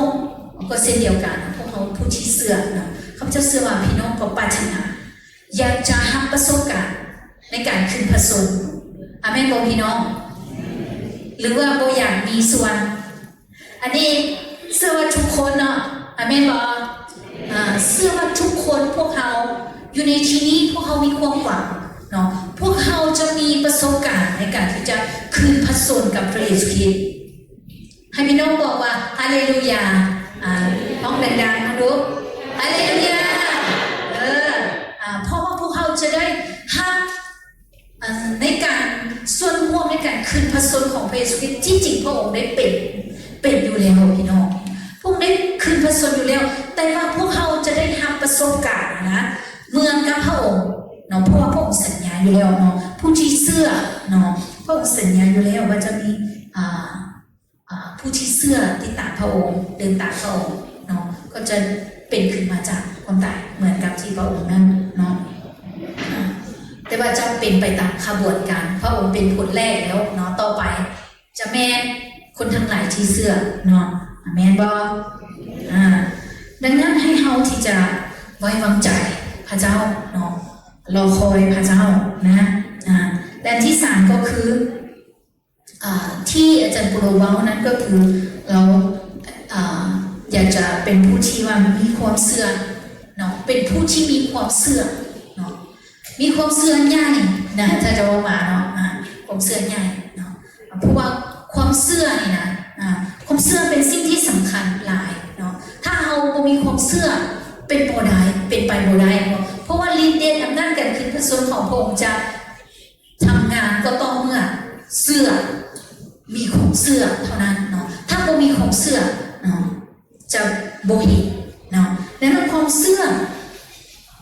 ກໍເຊັ່ນດຽວກັນ ພວກເຮົາຜູ້ທີ່ເຊື່ອເນາະ ຂ້າພະເຈົ້າເຊື່ອວ່າພີ່ນ້ອງກໍປາດຖະໜາ ຢາກຈະຮັບປະສົບການໃນການຂຶ້ນພະຊົນ. ອາເມນບໍ່ພີ່ນ້ອງ? ຫຼືວ່າບໍ່ຢາກມີສ່ວນ? ອັນນີ້ເຊື່ອວ່າທຸກຄົນເນາະ. ອາເມນບໍ່? ອ່າ ເຊື່ອວ່າທຸກຄົນ ພວກເຮົາຢູ່ໃນທີ່ນີ້ ພວກເຮົາມີຄວາມຫວັງເນາະ ພວກເຮົາຈະມີປະສົບການໃນການທີ່ຈະຂຶ້ນພະຊົນກັບພະເຢຊູຄຣິດ. ໃຫ້ພີ່ນ້ອງບອກວ່າ ຮາເລລູຢາ. ອ່າ ຮ້ອງດັງໆ ມາດູ ຮາເລລູຢາ. ເອີ ອ່າ ເພາະວ່າພວກເຮົາຈະໄດ້ຮັບ ອ່າ ໃນການສ່ວນຮ່ວມໃນການຂຶ້ນພະຊົນຂອງພະເຢຊູຄຣິດ ທີ່ຈິງພະອົງໄດ້ເປັນ ເປັນຢູ່ແລ້ວພີ່ນ້ອງ ພະອົງໄດ້ຂຶ້ນພະຊົນຢູ່ແລ້ວ ແຕ່ວ່າພວກເຮົາຈະໄດ້ຮັບປະສົບການນະ ເໝືອນກັບພະອົງເນາະ ເພາະວ່າພະອົງສັນຍາຢູ່ແລ້ວເນາະ ຜູ້ທີ່ເຊື່ອເນາະ ພະອົງສັນຍາຢູ່ແລ້ວວ່າຈະມີ ອ່າ ອ່າ ຜູ້ທີ່ເຊື່ອຕິດຕາມພະອົງ ເດີນຕາມພະອົງເນາະ ກໍຈະເປັນຂຶ້ນມາຈາກຄວາມຕາຍເໝືອນກັບທີ່ພະອົງນັ້ນເນາະ. ແຕ່ວ່າຈະເປັນໄປຕາມຂະບວນການ ພະອົງເປັນຜົນແລກແລ້ວເນາະ ຕໍ່ໄປຈະແມ່ນຄົນທັງຫຼາຍທີ່ເຊື່ອເນາະ. ອາເມນບໍ່? ອ່າ ດັ່ງນັ້ນໃຫ້ເຮົາທີ່ຈະໄວ້ວາງໃຈພະເຈົ້າເນາະ ລໍຄອຍພະເຈົ້ານະ. ອ່າ ແລະ ອັນທີສາມກໍຄື ອ່າ ທີ່ອາຈານໂປໂລເວົ້ານັ້ນກໍຄື ເຮົາ ອ່າ ຢາກຈະເປັນຜູ້ທີ່ວ່າມີຄວາມເຊື່ອເນາະ ເປັນຜູ້ທີ່ມີຄວາມເຊື່ອເນາະ ມີຄວາມເຊື່ອໃຫຍ່ນະ ຖ້າຈະເວົ້າມາເນາະ ອ່າ ຄວາມເຊື່ອໃຫຍ່ເນາະ ເພາະວ່າຄວາມເຊື່ອນີ້ນະ ອ່າ ຄວາມເຊື່ອເປັນສິ່ງທີ່ສຳຄັນຫຼາຍເນາະ. ຖ້າເຮົາບໍ່ມີຄວາມເຊື່ອ ເປັນບໍ່ໄດ້ ເປັນໄປບໍ່ໄດ້ເນາະ ເພາະວ່າລິດເດດອຳນາດການຄືນພະຊົນຂອງພະອົງຈະທຳງານກໍຕໍ່ເມື່ອເຊື່ອ, ມີຄວາມເຊື່ອເທົ່ານັ້ນເນາະ. ຖ້າບໍ່ມີຄວາມເຊື່ອເນາະ ຈະບໍ່ເຫັນເນາະ. ດັ່ງນັ້ນຄວາມເຊື່ອ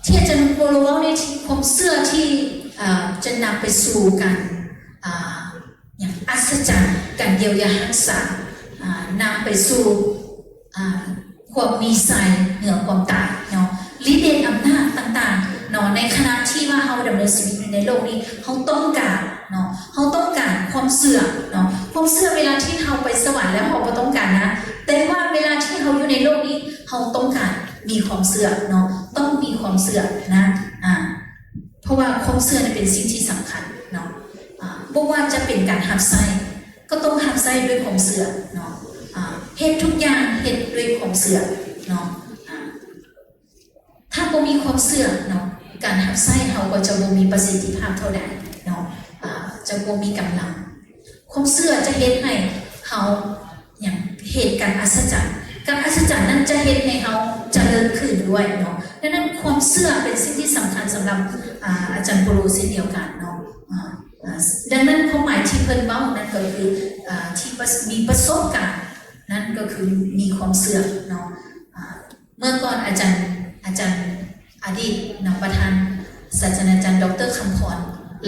ທີ່ອາຈານໂປໂລເວົ້ານີ້ ທີ່ຄວາມເຊື່ອທີ່ ເອີ ຈະນຳໄປສູ່ການ ອ່າ ຫຍັງ ອັດສະຈັນ ການຢຽວຢາຮັກສາ ອ່າ ນຳໄປສູ່ ອ່າ ຄວາມມີໄຊເໜືອຄວາມຕາຍເນາະ, ລິດເດດອຳນາດຕ່າງໆເນາະ. ໃນຂະນະທີ່ວ່າເຮົາດຳເນີນຊີວິດຢູ່ໃນໂລກນີ້ ເຮົາຕ້ອງການເນາະ, ເຮົາຕ້ອງການຄວາມເຊື່ອເນາະ. ຄວາມເຊື່ອເວລາທີ່ເຮົາໄປສະຫວັນແລ້ວເຮົາບໍ່ຕ້ອງການນະ, ແຕ່ວ່າເວລາທີ່ເຮົາຢູ່ໃນໂລກນີ້ ເຮົາຕ້ອງການມີຄວາມເຊື່ອເນາະ, ຕ້ອງມີຄວາມເຊື່ອນະ ອ່າ ເພາະວ່າຄວາມເຊື່ອນີ້ເປັນສິ່ງທີ່ສຳຄັນເນາະ. ອ່າ ບໍ່ວ່າຈະເປັນການຮັບໃຊ້ ກໍຕ້ອງຮັບໃຊ້ດ້ວຍຄວາມເຊື່ອເນາະ. ອ່າ ເຮັດທຸກຢ່າງເຮັດດ້ວຍຄວາມເຊື່ອເນາະ. ອ່າ ຖ້າບໍ່ມີຄວາມເຊື່ອເນາະ ການຮັບໃຊ້ເຮົາກໍຈະບໍ່ມີປະສິດທິພາບເທົ່າໃດເນາະ, ອ່າ ຈະບໍ່ມີກຳລັງ. ຄວາມເຊື່ອຈະເຮັດໃຫ້ເຮົາ ຫຍັງ ເຫດການອັດສະຈັນ, ການອັດສະຈັນນັ້ນຈະເຮັດໃຫ້ເຮົາຈະເລີນຂຶ້ນດ້ວຍເນາະ. ດັ່ງນັ້ນຄວາມເຊື່ອເປັນສິ່ງທີ່ສຳຄັນສຳລັບ ອ່າ ອາຈານໂປໂລເຊັ່ນດຽວກັນເນາະ. ອ່າ ອ່າ ດັ່ງນັ້ນຄວາມໝາຍທີ່ເພິ່ນເວົ້ານັ້ນກໍຄື ອ່າ ທີ່ປະ ມີປະສົບການນັ້ນກໍຄືມີຄວາມເຊື່ອເນາະ. ອ່າ ເມື່ອກ່ອນອາຈານ ອາຈານ ອະດີດນຳປະທານ ສາດສະດາຈານ ດຣ ຄຳພອນ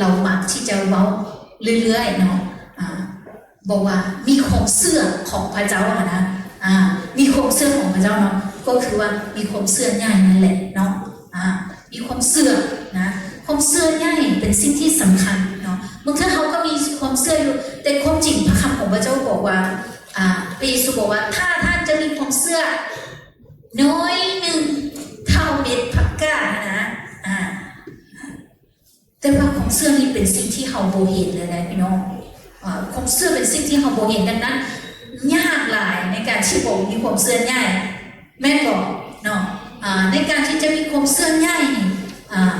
ລາວມັກທີ່ຈະເວົ້າເລື້ອຍໆເນາະ, ອ່າ ບອກວ່າມີຄວາມເຊື່ອຂອງພະເຈົ້າຫັ້ນນະ, ອ່າ ມີຄວາມເຊື່ອຂອງພະເຈົ້າເນາະ, ກໍຄືວ່າມີຄວາມເຊື່ອໃຫຍ່ນັ້ນແຫຼະເນາະ, ອ່າ ມີຄວາມເຊື່ອນະ. ຄວາມເຊື່ອໃຫຍ່ເປັນສິ່ງທີ່ສຳຄັນເນາະ. ບາງເທື່ອເຮົາກໍມີຄວາມເຊື່ອຢູ່, ແຕ່ຄວາມຈິງພະຄຳຂອງພະເຈົ້າບອກວ່າ ອ່າ ພະເຢຊູບອກວ່າ ຖ້າທ່ານຈະມີຄວາມເຊື່ອ ໜ້ອຍໜຶ່ງເທົ່າເມັດຜັກກາດນະ, ອ່າ ແຕ່ວ່າຄວາມເຊື່ອນີ້ເປັນສິ່ງທີ່ເຮົາບໍ່ເຫັນເລີຍນະພີ່ນ້ອງ. ອ່າ ຄວາມເຊື່ອເປັນສິ່ງທີ່ເຮົາບໍ່ເຫັນ, ດັ່ງນັ້ນຍາກຫຼາຍໃນການທີ່ບໍ່ມີຄວາມເຊື່ອໃຫຍ່ ແມ່ນບໍ່ເນາະ? ອ່າ ໃນການທີ່ຈະມີຄວາມເຊື່ອໃຫຍ່ນີ້ ອ່າ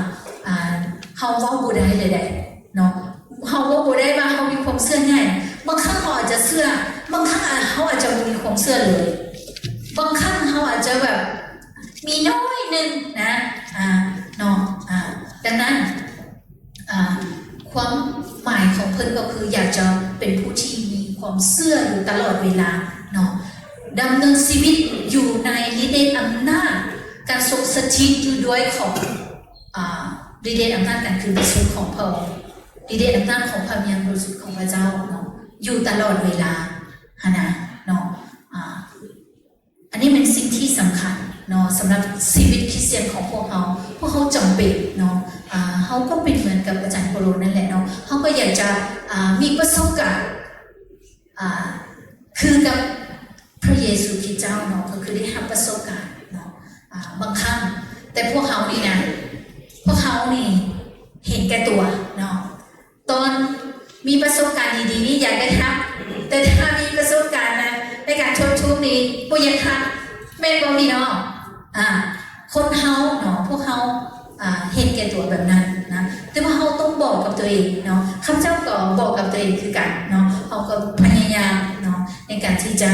ອ່າ ເຮົາເວົ້າບໍ່ໄດ້ເລີຍໃດ ເນາະ. ເຮົາເວົ້າບໍ່ໄດ້ວ່າເຮົາມີຄວາມເຊື່ອໃຫຍ່. ບາງຄັ້ງເຮົາອາດຈະເຊື່ອ, ບາງຄັ້ງອາ ເຮົາອາດຈະບໍ່ມີຄວາມເຊື່ອເລີຍ, ບາງຄັ້ງເຮົາອາດຈະແບບມີໜ້ອຍໜຶ່ງນະ ອ່າ ເນາະ. ອ່າ ດັ່ງນັ້ນ ອ່າ ຄວາມໝາຍຂອງເພິ່ນກໍຄືຢາກຈະເປັນຜູ້ທີ່ມີຄວາມເຊື່ອຢູ່ຕະຫຼອດເວລາເນາະ, ດຳເນີນຊີວິດຢູ່ໃນລິດເດດອຳນາດການຊົງສະຖິດຢູ່ດ້ວຍຂອງ ອ່າ ລິດເດດອຳນາດການຄືນພະຊົນຂອງພະອົງ, ລິດເດດອຳນາດຂອງພະວິນຍານບໍລິສຸດຂອງພະເຈົ້າເນາະ ຢູ່ຕະຫຼອດເວລາຫັ້ນນະເນາະ. ອ່າ ອັນນີ້ເປັນສິ່ງທີ່ສຳຄັນເນາະ ສຳລັບຊີວິດຄຣິສຕຽນຂອງພວກເຮົາ. ພວກເຮົາຈຳເປັນເນາະ, ອ່າ ເຮົາກໍເປັນເໝືອນກັບອາຈານໂປໂລນັ້ນແຫຼະເນາະ, ເຮົາກໍຢາກຈະ ອ່າ ມີປະສົບການ ອ່າ ຄືກັບພະເຢຊູຄຣິສເຈົ້າເນາະ, ກໍຄືໄດ້ຮັບປະສົບການເນາະ ອ່າ ບາງຄັ້ງ. ແຕ່ພວກເຮົານີ້ນະ ພວກເຮົານີ້ເຫັນແກ່ຕົວເນາະ, ຕອນມີປະສົບການດີໆນີ້ຢາກໄດ້ຮັບ, ແຕ່ຖ້າມີປະສົບການນະ ໃນການທົນທຸກນີ້ບໍ່ຢາກຮັບ, ແມ່ນບໍ່ພີ່ນ້ອງ? ອ່າ ຄົນເຮົາເນາະ ພວກເຮົາ ອ່າ ເຫັນແກ່ຕົວແບບນັ້ນນະ, ແຕ່ວ່າເຮົາຕ້ອງບອກກັບຕົວເອງເນາະ. ຂ້າພະເຈົ້າກໍບອກກັບຕົວເອງຄືກັນເນາະ, ເຮົາກໍພະຍາຍາມເນາະ ໃນການທີ່ຈະ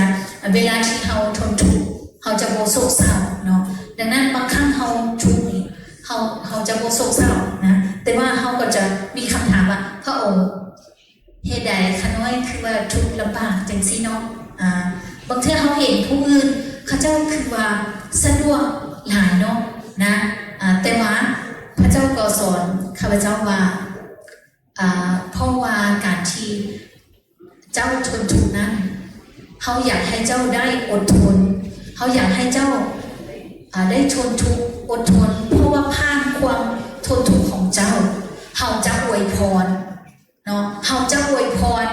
ເວລາທີ່ເຮົາທົນທຸກ ເຮົາຈະບໍ່ໂສກເສົ້າເນາະ. ດັ່ງນັ້ນບາງຄັ້ງເຮົາທຸກນີ້ ເຮົາ ເຮົາຈະບໍ່ໂສກເສົ້ານະ, ແຕ່ວ່າເຮົາກໍຈະມີຄຳຖາມວ່າ ພະອົງ ເຮັດໃດຂ້ານ້ອຍຄືວ່າທຸກລຳບາກຈັ່ງຊີ້ເນາະ? ອ່າ ບາງເທື່ອເຮົາເຫັນຜູ້ອື່ນເຂົາເຈົ້າຄືວ່າສະດວກຫຼາຍເນາະນະ, ອ່າ ແຕ່ວ່າພະເຈົ້າກໍສອນຂ້າພະເຈົ້າວ່າ ອ່າ ເພາະວ່າການທີ່ເຈົ້າທົນທຸກນັ້ນ ເຮົາຢາກໃຫ້ເຈົ້າໄດ້ອົດທົນ, ເຮົາຢາກໃຫ້ເຈົ້າ ອ່າ ໄດ້ທົນທຸກ ອົດທົນ, ເພາະວ່າຜ່ານຄວາມທົນທຸກຂອງເຈົ້າ ເຮົາຈະອວຍພອນ ເນາະ, ເຮົາຈະອວຍພອນ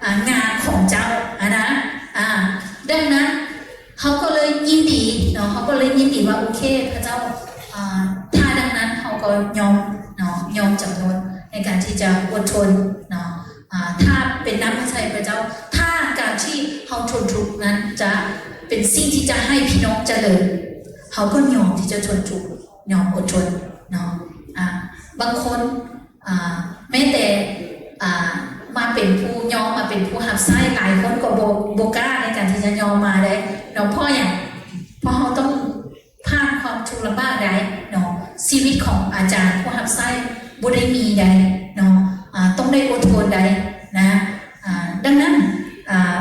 ອ່າ ງານຂອງເຈົ້າຫັ້ນນະ. ອ່າ ດັ່ງນັ້ນເຮົາກໍເລີຍຍິນດີເນາະ, ເຮົາກໍເລີຍຍິນດີວ່າ ໂອເຄ ພະເຈົ້າ ອ່າ ຖ້າດັ່ງນັ້ນເຮົາກໍຍອມເນາະ, ຍອມຈຳນົນໃນການທີ່ຈະອົດທົນເນາະ. ອ່າ ຖ້າເປັນນ້ຳພະໄທພະເຈົ້າ, ຖ້າການທີ່ເຮົາທົນທຸກນັ້ນຈະເປັນສິ່ງທີ່ຈະໃຫ້ພີ່ນ້ອງຈະເລີນ, ເຮົາກໍຍອມທີ່ຈະທົນທຸກ, ຍອມອົດທົນເນາະ. ອ່າ ບາງຄົນ ອ່າ ແມ້ແຕ່ ອ່າ ມາເປັນຜູ້ຍອມ ມາເປັນຜູ້ຮັບໃຊ້, ຫຼາຍຄົນກໍບໍ່ ບໍ່ກ້າໃນການທີ່ຈະຍອມມາໄດ້ເນາະ. ເພາະຫຍັງ? ເພາະເຮົາຕ້ອງຜ່ານຄວາມທຸກລຳບາກໄດ້ເນາະ, ເສ ຊີວິດຂອງອາຈານຜູ້ຮັບໃຊ້ບໍ່ໄດ້ມີໃດເນາະ ອາ ຕ້ອງໄດ້ອົດທົນໃດນະ ອາ ດັ່ງນັ້ນ ອາ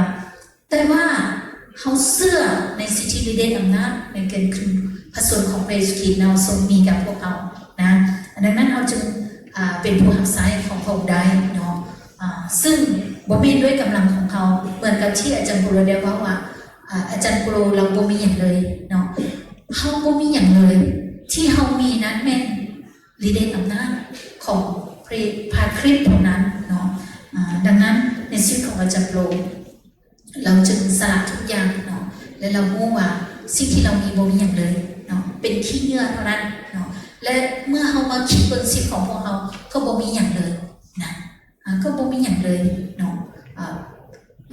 ແຕ່ວ່າເຮົາເຊື່ອໃນສິດທິລິດເດດອຳນາດໃນການຂຶ້ນພະຊົນຂອງພະເຢຊູຄຣິດເນາະ ຊົງມີກັບພວກເຮົານະ ດັ່ງນັ້ນເຮົາຈຶ່ງ ອາ ເປັນຜູ້ຮັບໃຊ້ຂອງພະອົງໄດ້ເນາະ ອາ ຊຶ່ງບໍ່ແມ່ນດ້ວຍກຳລັງຂອງເຮົາ ເໝືອນກັບທີ່ອາຈານໂປໂລໄດ້ເວົ້າວ່າ ອາ ອາຈານໂປໂລລາວບໍ່ມີຫຍັງເລີຍເນາະ ເຮົາບໍ່ມີຫຍັງເລີຍ ທີ່ເຮົາມີນັ້ນແມ່ນລິດເດດອຳນາດຂອງພະ ພະຄຣິດເທົ່ານັ້ນເນາະ ອາ ດັ່ງນັ້ນໃນຊີວິດຂອງອາຈານໂປໂລ ລາວຈຶ່ງສະຫຼະທຸກຢ່າງເນາະ ແລະ ລາວຮູ້ວ່າສິ່ງທີ່ລາວມີບໍ່ມີຫຍັງເລີຍເນາະ ເປັນຂີ້ເຫຍື້ອເທົ່ານັ້ນເນາະ ແລະ ເມື່ອເຮົາມາຄິດເບິ່ງຊີວິດຂອງພວກເຮົາ ກໍບໍ່ມີຫຍັງເລີຍນະ ອາ ກໍບໍ່ມີຫຍັງເລີຍເນາະ ອາ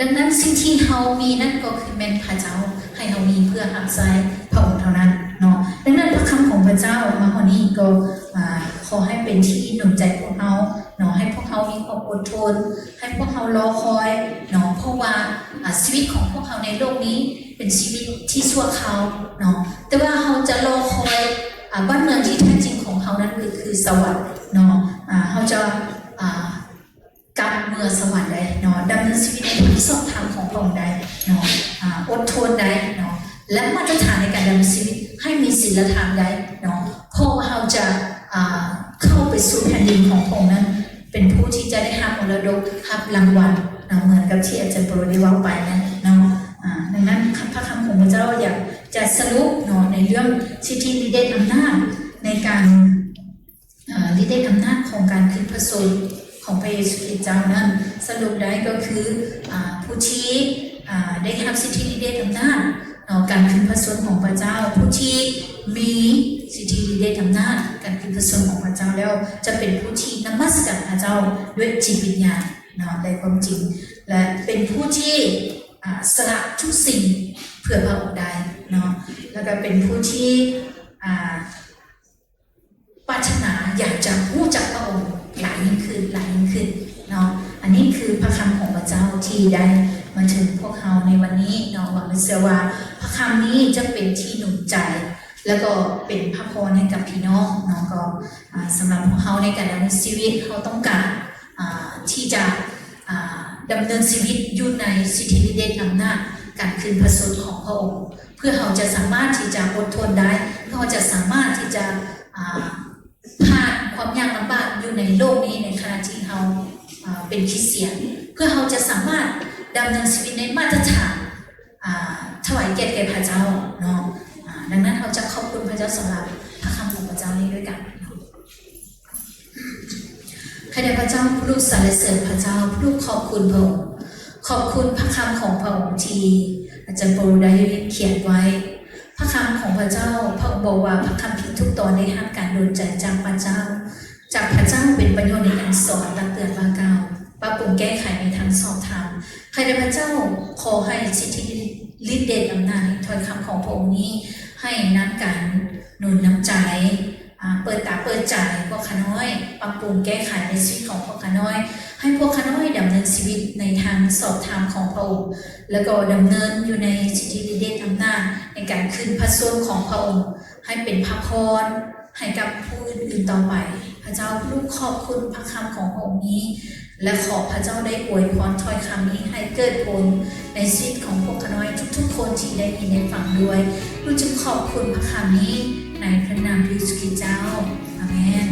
ດັ່ງນັ້ນສິ່ງທີ່ເຮົາມີນັ້ນກໍຄືແມ່ນພະເຈົ້າໃຫ້ເຮົາມີເພື່ອຮັບໃຊ້ພະອົງເທົ່ານັ້ນເນາະ ດັ່ງນັ້ນພະຄຳຂອງພະເຈົ້າມາຮອດນີ້ກໍ ອາ ຂໍໃຫ້ເປັນທີ່ໜູນໃຈພວກເຮົາເນາະ ໃຫ້ພວກເຮົາມີຄວາມອົດທົນ ໃຫ້ພວກເຮົາລໍຄອຍເນາະ ເພາະວ່າ ອາ ຊີວິດຂອງພວກເຮົາໃນໂລກນີ້ເປັນຊີວິດທີ່ຊົ່ວຄາວເນາະ ແຕ່ວ່າເຮົາຈະລໍຄອຍ ອາ ບ້ານເມືອງທີ່ແທ້ຈິງຂອງເຮົານັ້ນກໍຄືສະຫວັນເນາະ ອາ ເຮົາຈະ ອາ ກັບເມືອສະຫວັນໄດ້ເນາະ ດຳເນີນຊີວິດໃນທາງຊອບທາງຂອງພະອົງໄດ້ເນາະ ອາ ອົດທົນໄດ້ເນາະ ແລະ ມາດຕະຖານໃນການດຳເນີນຊີວິດໃຫ້ມີສິນລະທຳໄດ້ເນາະ ເພາະວ່າເຮົາຈະ ອາ ເຂົ້າໄປສູ່ແຜ່ນດິນຂອງພະອົງນັ້ນ ເປັນຜູ້ທີ່ຈະໄດ້ຮັບມໍລະດົກ ຮັບລາງວັນເນາະ ເໝືອນກັບທີ່ອາຈານໂປໂລໄດ້ເວົ້າໄປນັ້ນເນາະ ອາ ດັ່ງນັ້ນພະຄຳຂອງພະເຈົ້າຢາກຈະສະຫຼຸບເນາະ ໃນເລື່ອງສິດທິລິດເດດອຳນາດໃນການ ອາ ລິດເດດອຳນາດຂອງການຂຶ້ນພະຊົນຂອງພະເຢຊູຄຣິດເຈົ້ານັ້ນ ສະຫຼຸບໄດ້ກໍຄື ອາ ຜູ້ທີ່ ອາ ໄດ້ຮັບສິດທິລິດເດດອຳນາດເນາະ ການຂຶ້ນພະຊົນຂອງພະເຈົ້າ ຜູ້ທີ່ມີສິດທິລິດເດດອຳນາດການຂຶ້ນພະຊົນຂອງພະເຈົ້າແລ້ວ ຈະເປັນຜູ້ທີ່ນະມັດສະການພະເຈົ້າດ້ວຍຈິດວິນຍານເນາະ ແລະ ຄວາມຈິງ ແລະ ເປັນຜູ້ທີ່ ອາ ສະຫຼະທຸກສິ່ງເພື່ອພະອົງໄດ້ເນາະ ແລ້ວກໍເປັນຜູ້ທີ່ ອາ ປາດຖະໜາຢາກຈະຮູ້ຈັກພະອົງຫຼາຍຍິ່ງຂຶ້ນ ຫຼາຍຍິ່ງຂຶ້ນເນາະ ອັນນີ້ຄືພະຄຳຂອງພະເຈົ້າທີ່ໄດ້ມາເຖິງພວກເຮົາໃນວັນນີ້ເນາະ ຫວັງແລະເຊື່ອວ່າພະຄຳນີ້ຈະເປັນທີ່ໜູນໃຈ ແລ້ວກໍເປັນພະພອນໃຫ້ກັບພີ່ນ້ອງເນາະ ກໍ ອາ ສຳລັບພວກເຮົາໃນການດຳເນີນຊີວິດ ເຮົາຕ້ອງການ ອາ ທີ່ຈະ ອາ ດຳເນີນຊີວິດຢູ່ໃນສິດທິລິດເດດອຳນາດການຂຶ້ນພະຊົນຂອງພະອົງ ເພື່ອເຮົາຈະສາມາດທີ່ຈະອົດທົນໄດ້ ເພື່ອເຮົາຈະສາມາດທີ່ຈະ ອາ ຜ່ານຄວາມຍາກລຳບາກຢູ່ໃນໂລກນີ້ ໃນຂະນະທີ່ເຮົາ ອາ ເປັນຄຣິສຕຽນ ເພື່ອເຮົາຈະສາມາດດຳເນີນຊີວິດໃນມາດຕະຖານ ອາ ຖວາຍກຽດແກ່ພະເຈົ້າເນາະ ອາ ດັ່ງນັ້ນເຮົາຈະຂອບຄຸນພະເຈົ້າສຳລັບພະຄຳຂອງພະເຈົ້ານີ້ດ້ວຍກັນເນາະ. ຂ້າພະເຈົ້າຜູ້ລູກສັນລະເສີນພະເຈົ້າ ຜູ້ລູກຂອບຄຸນພະອົງ ຂອບຄຸນພະຄຳຂອງພະອົງທີ່ອາຈານໂປໂລໄດ້ຂຽນໄວ້. ພະຄຳຂອງພະເຈົ້າ ພະອົງບອກວ່າ ພະຄຳພີທຸກຕອນໄດ້ຮັບການດົນໃຈຈາກພະເຈົ້າ ຈາກພະເຈົ້າເປັນປະໂຫຍດໃນການສອນ, ຕັກເຕືອນ, ວ່າກ່າວ, ປັບປຸງແກ້ໄຂໃນທາງຊອບທຳ. ຂ້າພະເຈົ້າຂໍໃຫ້ສິດທິລິດເດດອຳນາດແຫ່ງຖ້ອຍຄຳຂອງພະອົງນີ້ ໃຫ້ນຳການໜູນນຳໃຈ, ອາ, ເປີດຕາເປີດໃຈພວກຂ້ານ້ອຍ, ປັບປຸງແກ້ໄຂໃນຊີວິດຂອງພວກຂ້ານ້ອຍ, ໃຫ້ພວກຂ້ານ້ອຍດຳເນີນຊີວິດໃນທາງຊອບທຳຂອງພະອົງ, ແລ້ວກໍດຳເນີນຢູ່ໃນສິດທິລິດເດດອຳນາດໃນການຂຶ້ນພະຊົນຂອງພະອົງ, ໃຫ້ເປັນພະພອນ ໃຫ້ກັບຜູ້ອື່ນໆຕໍ່ໄປ. ພະເຈົ້າ ລູກຂອບຄຸນພະຄຳຂອງພະອົງນີ້ ແລະ ຂໍພະເຈົ້າໄດ້ອວຍພອນຖ້ອຍຄຳນີ້ໃຫ້ເກີດຜົນໃນຊີວິດຂອງພວກຂ້ານ້ອຍທຸກໆຄົນທີ່ໄດ້ຍິນໄດ້ຟັງດ້ວຍ. ລູກຈຶ່ງຂອບຄຸນພະຄຳນີ້ໃນພະນາມພະເຢຊູຄຣິດເຈົ້າ. ອາເມນ.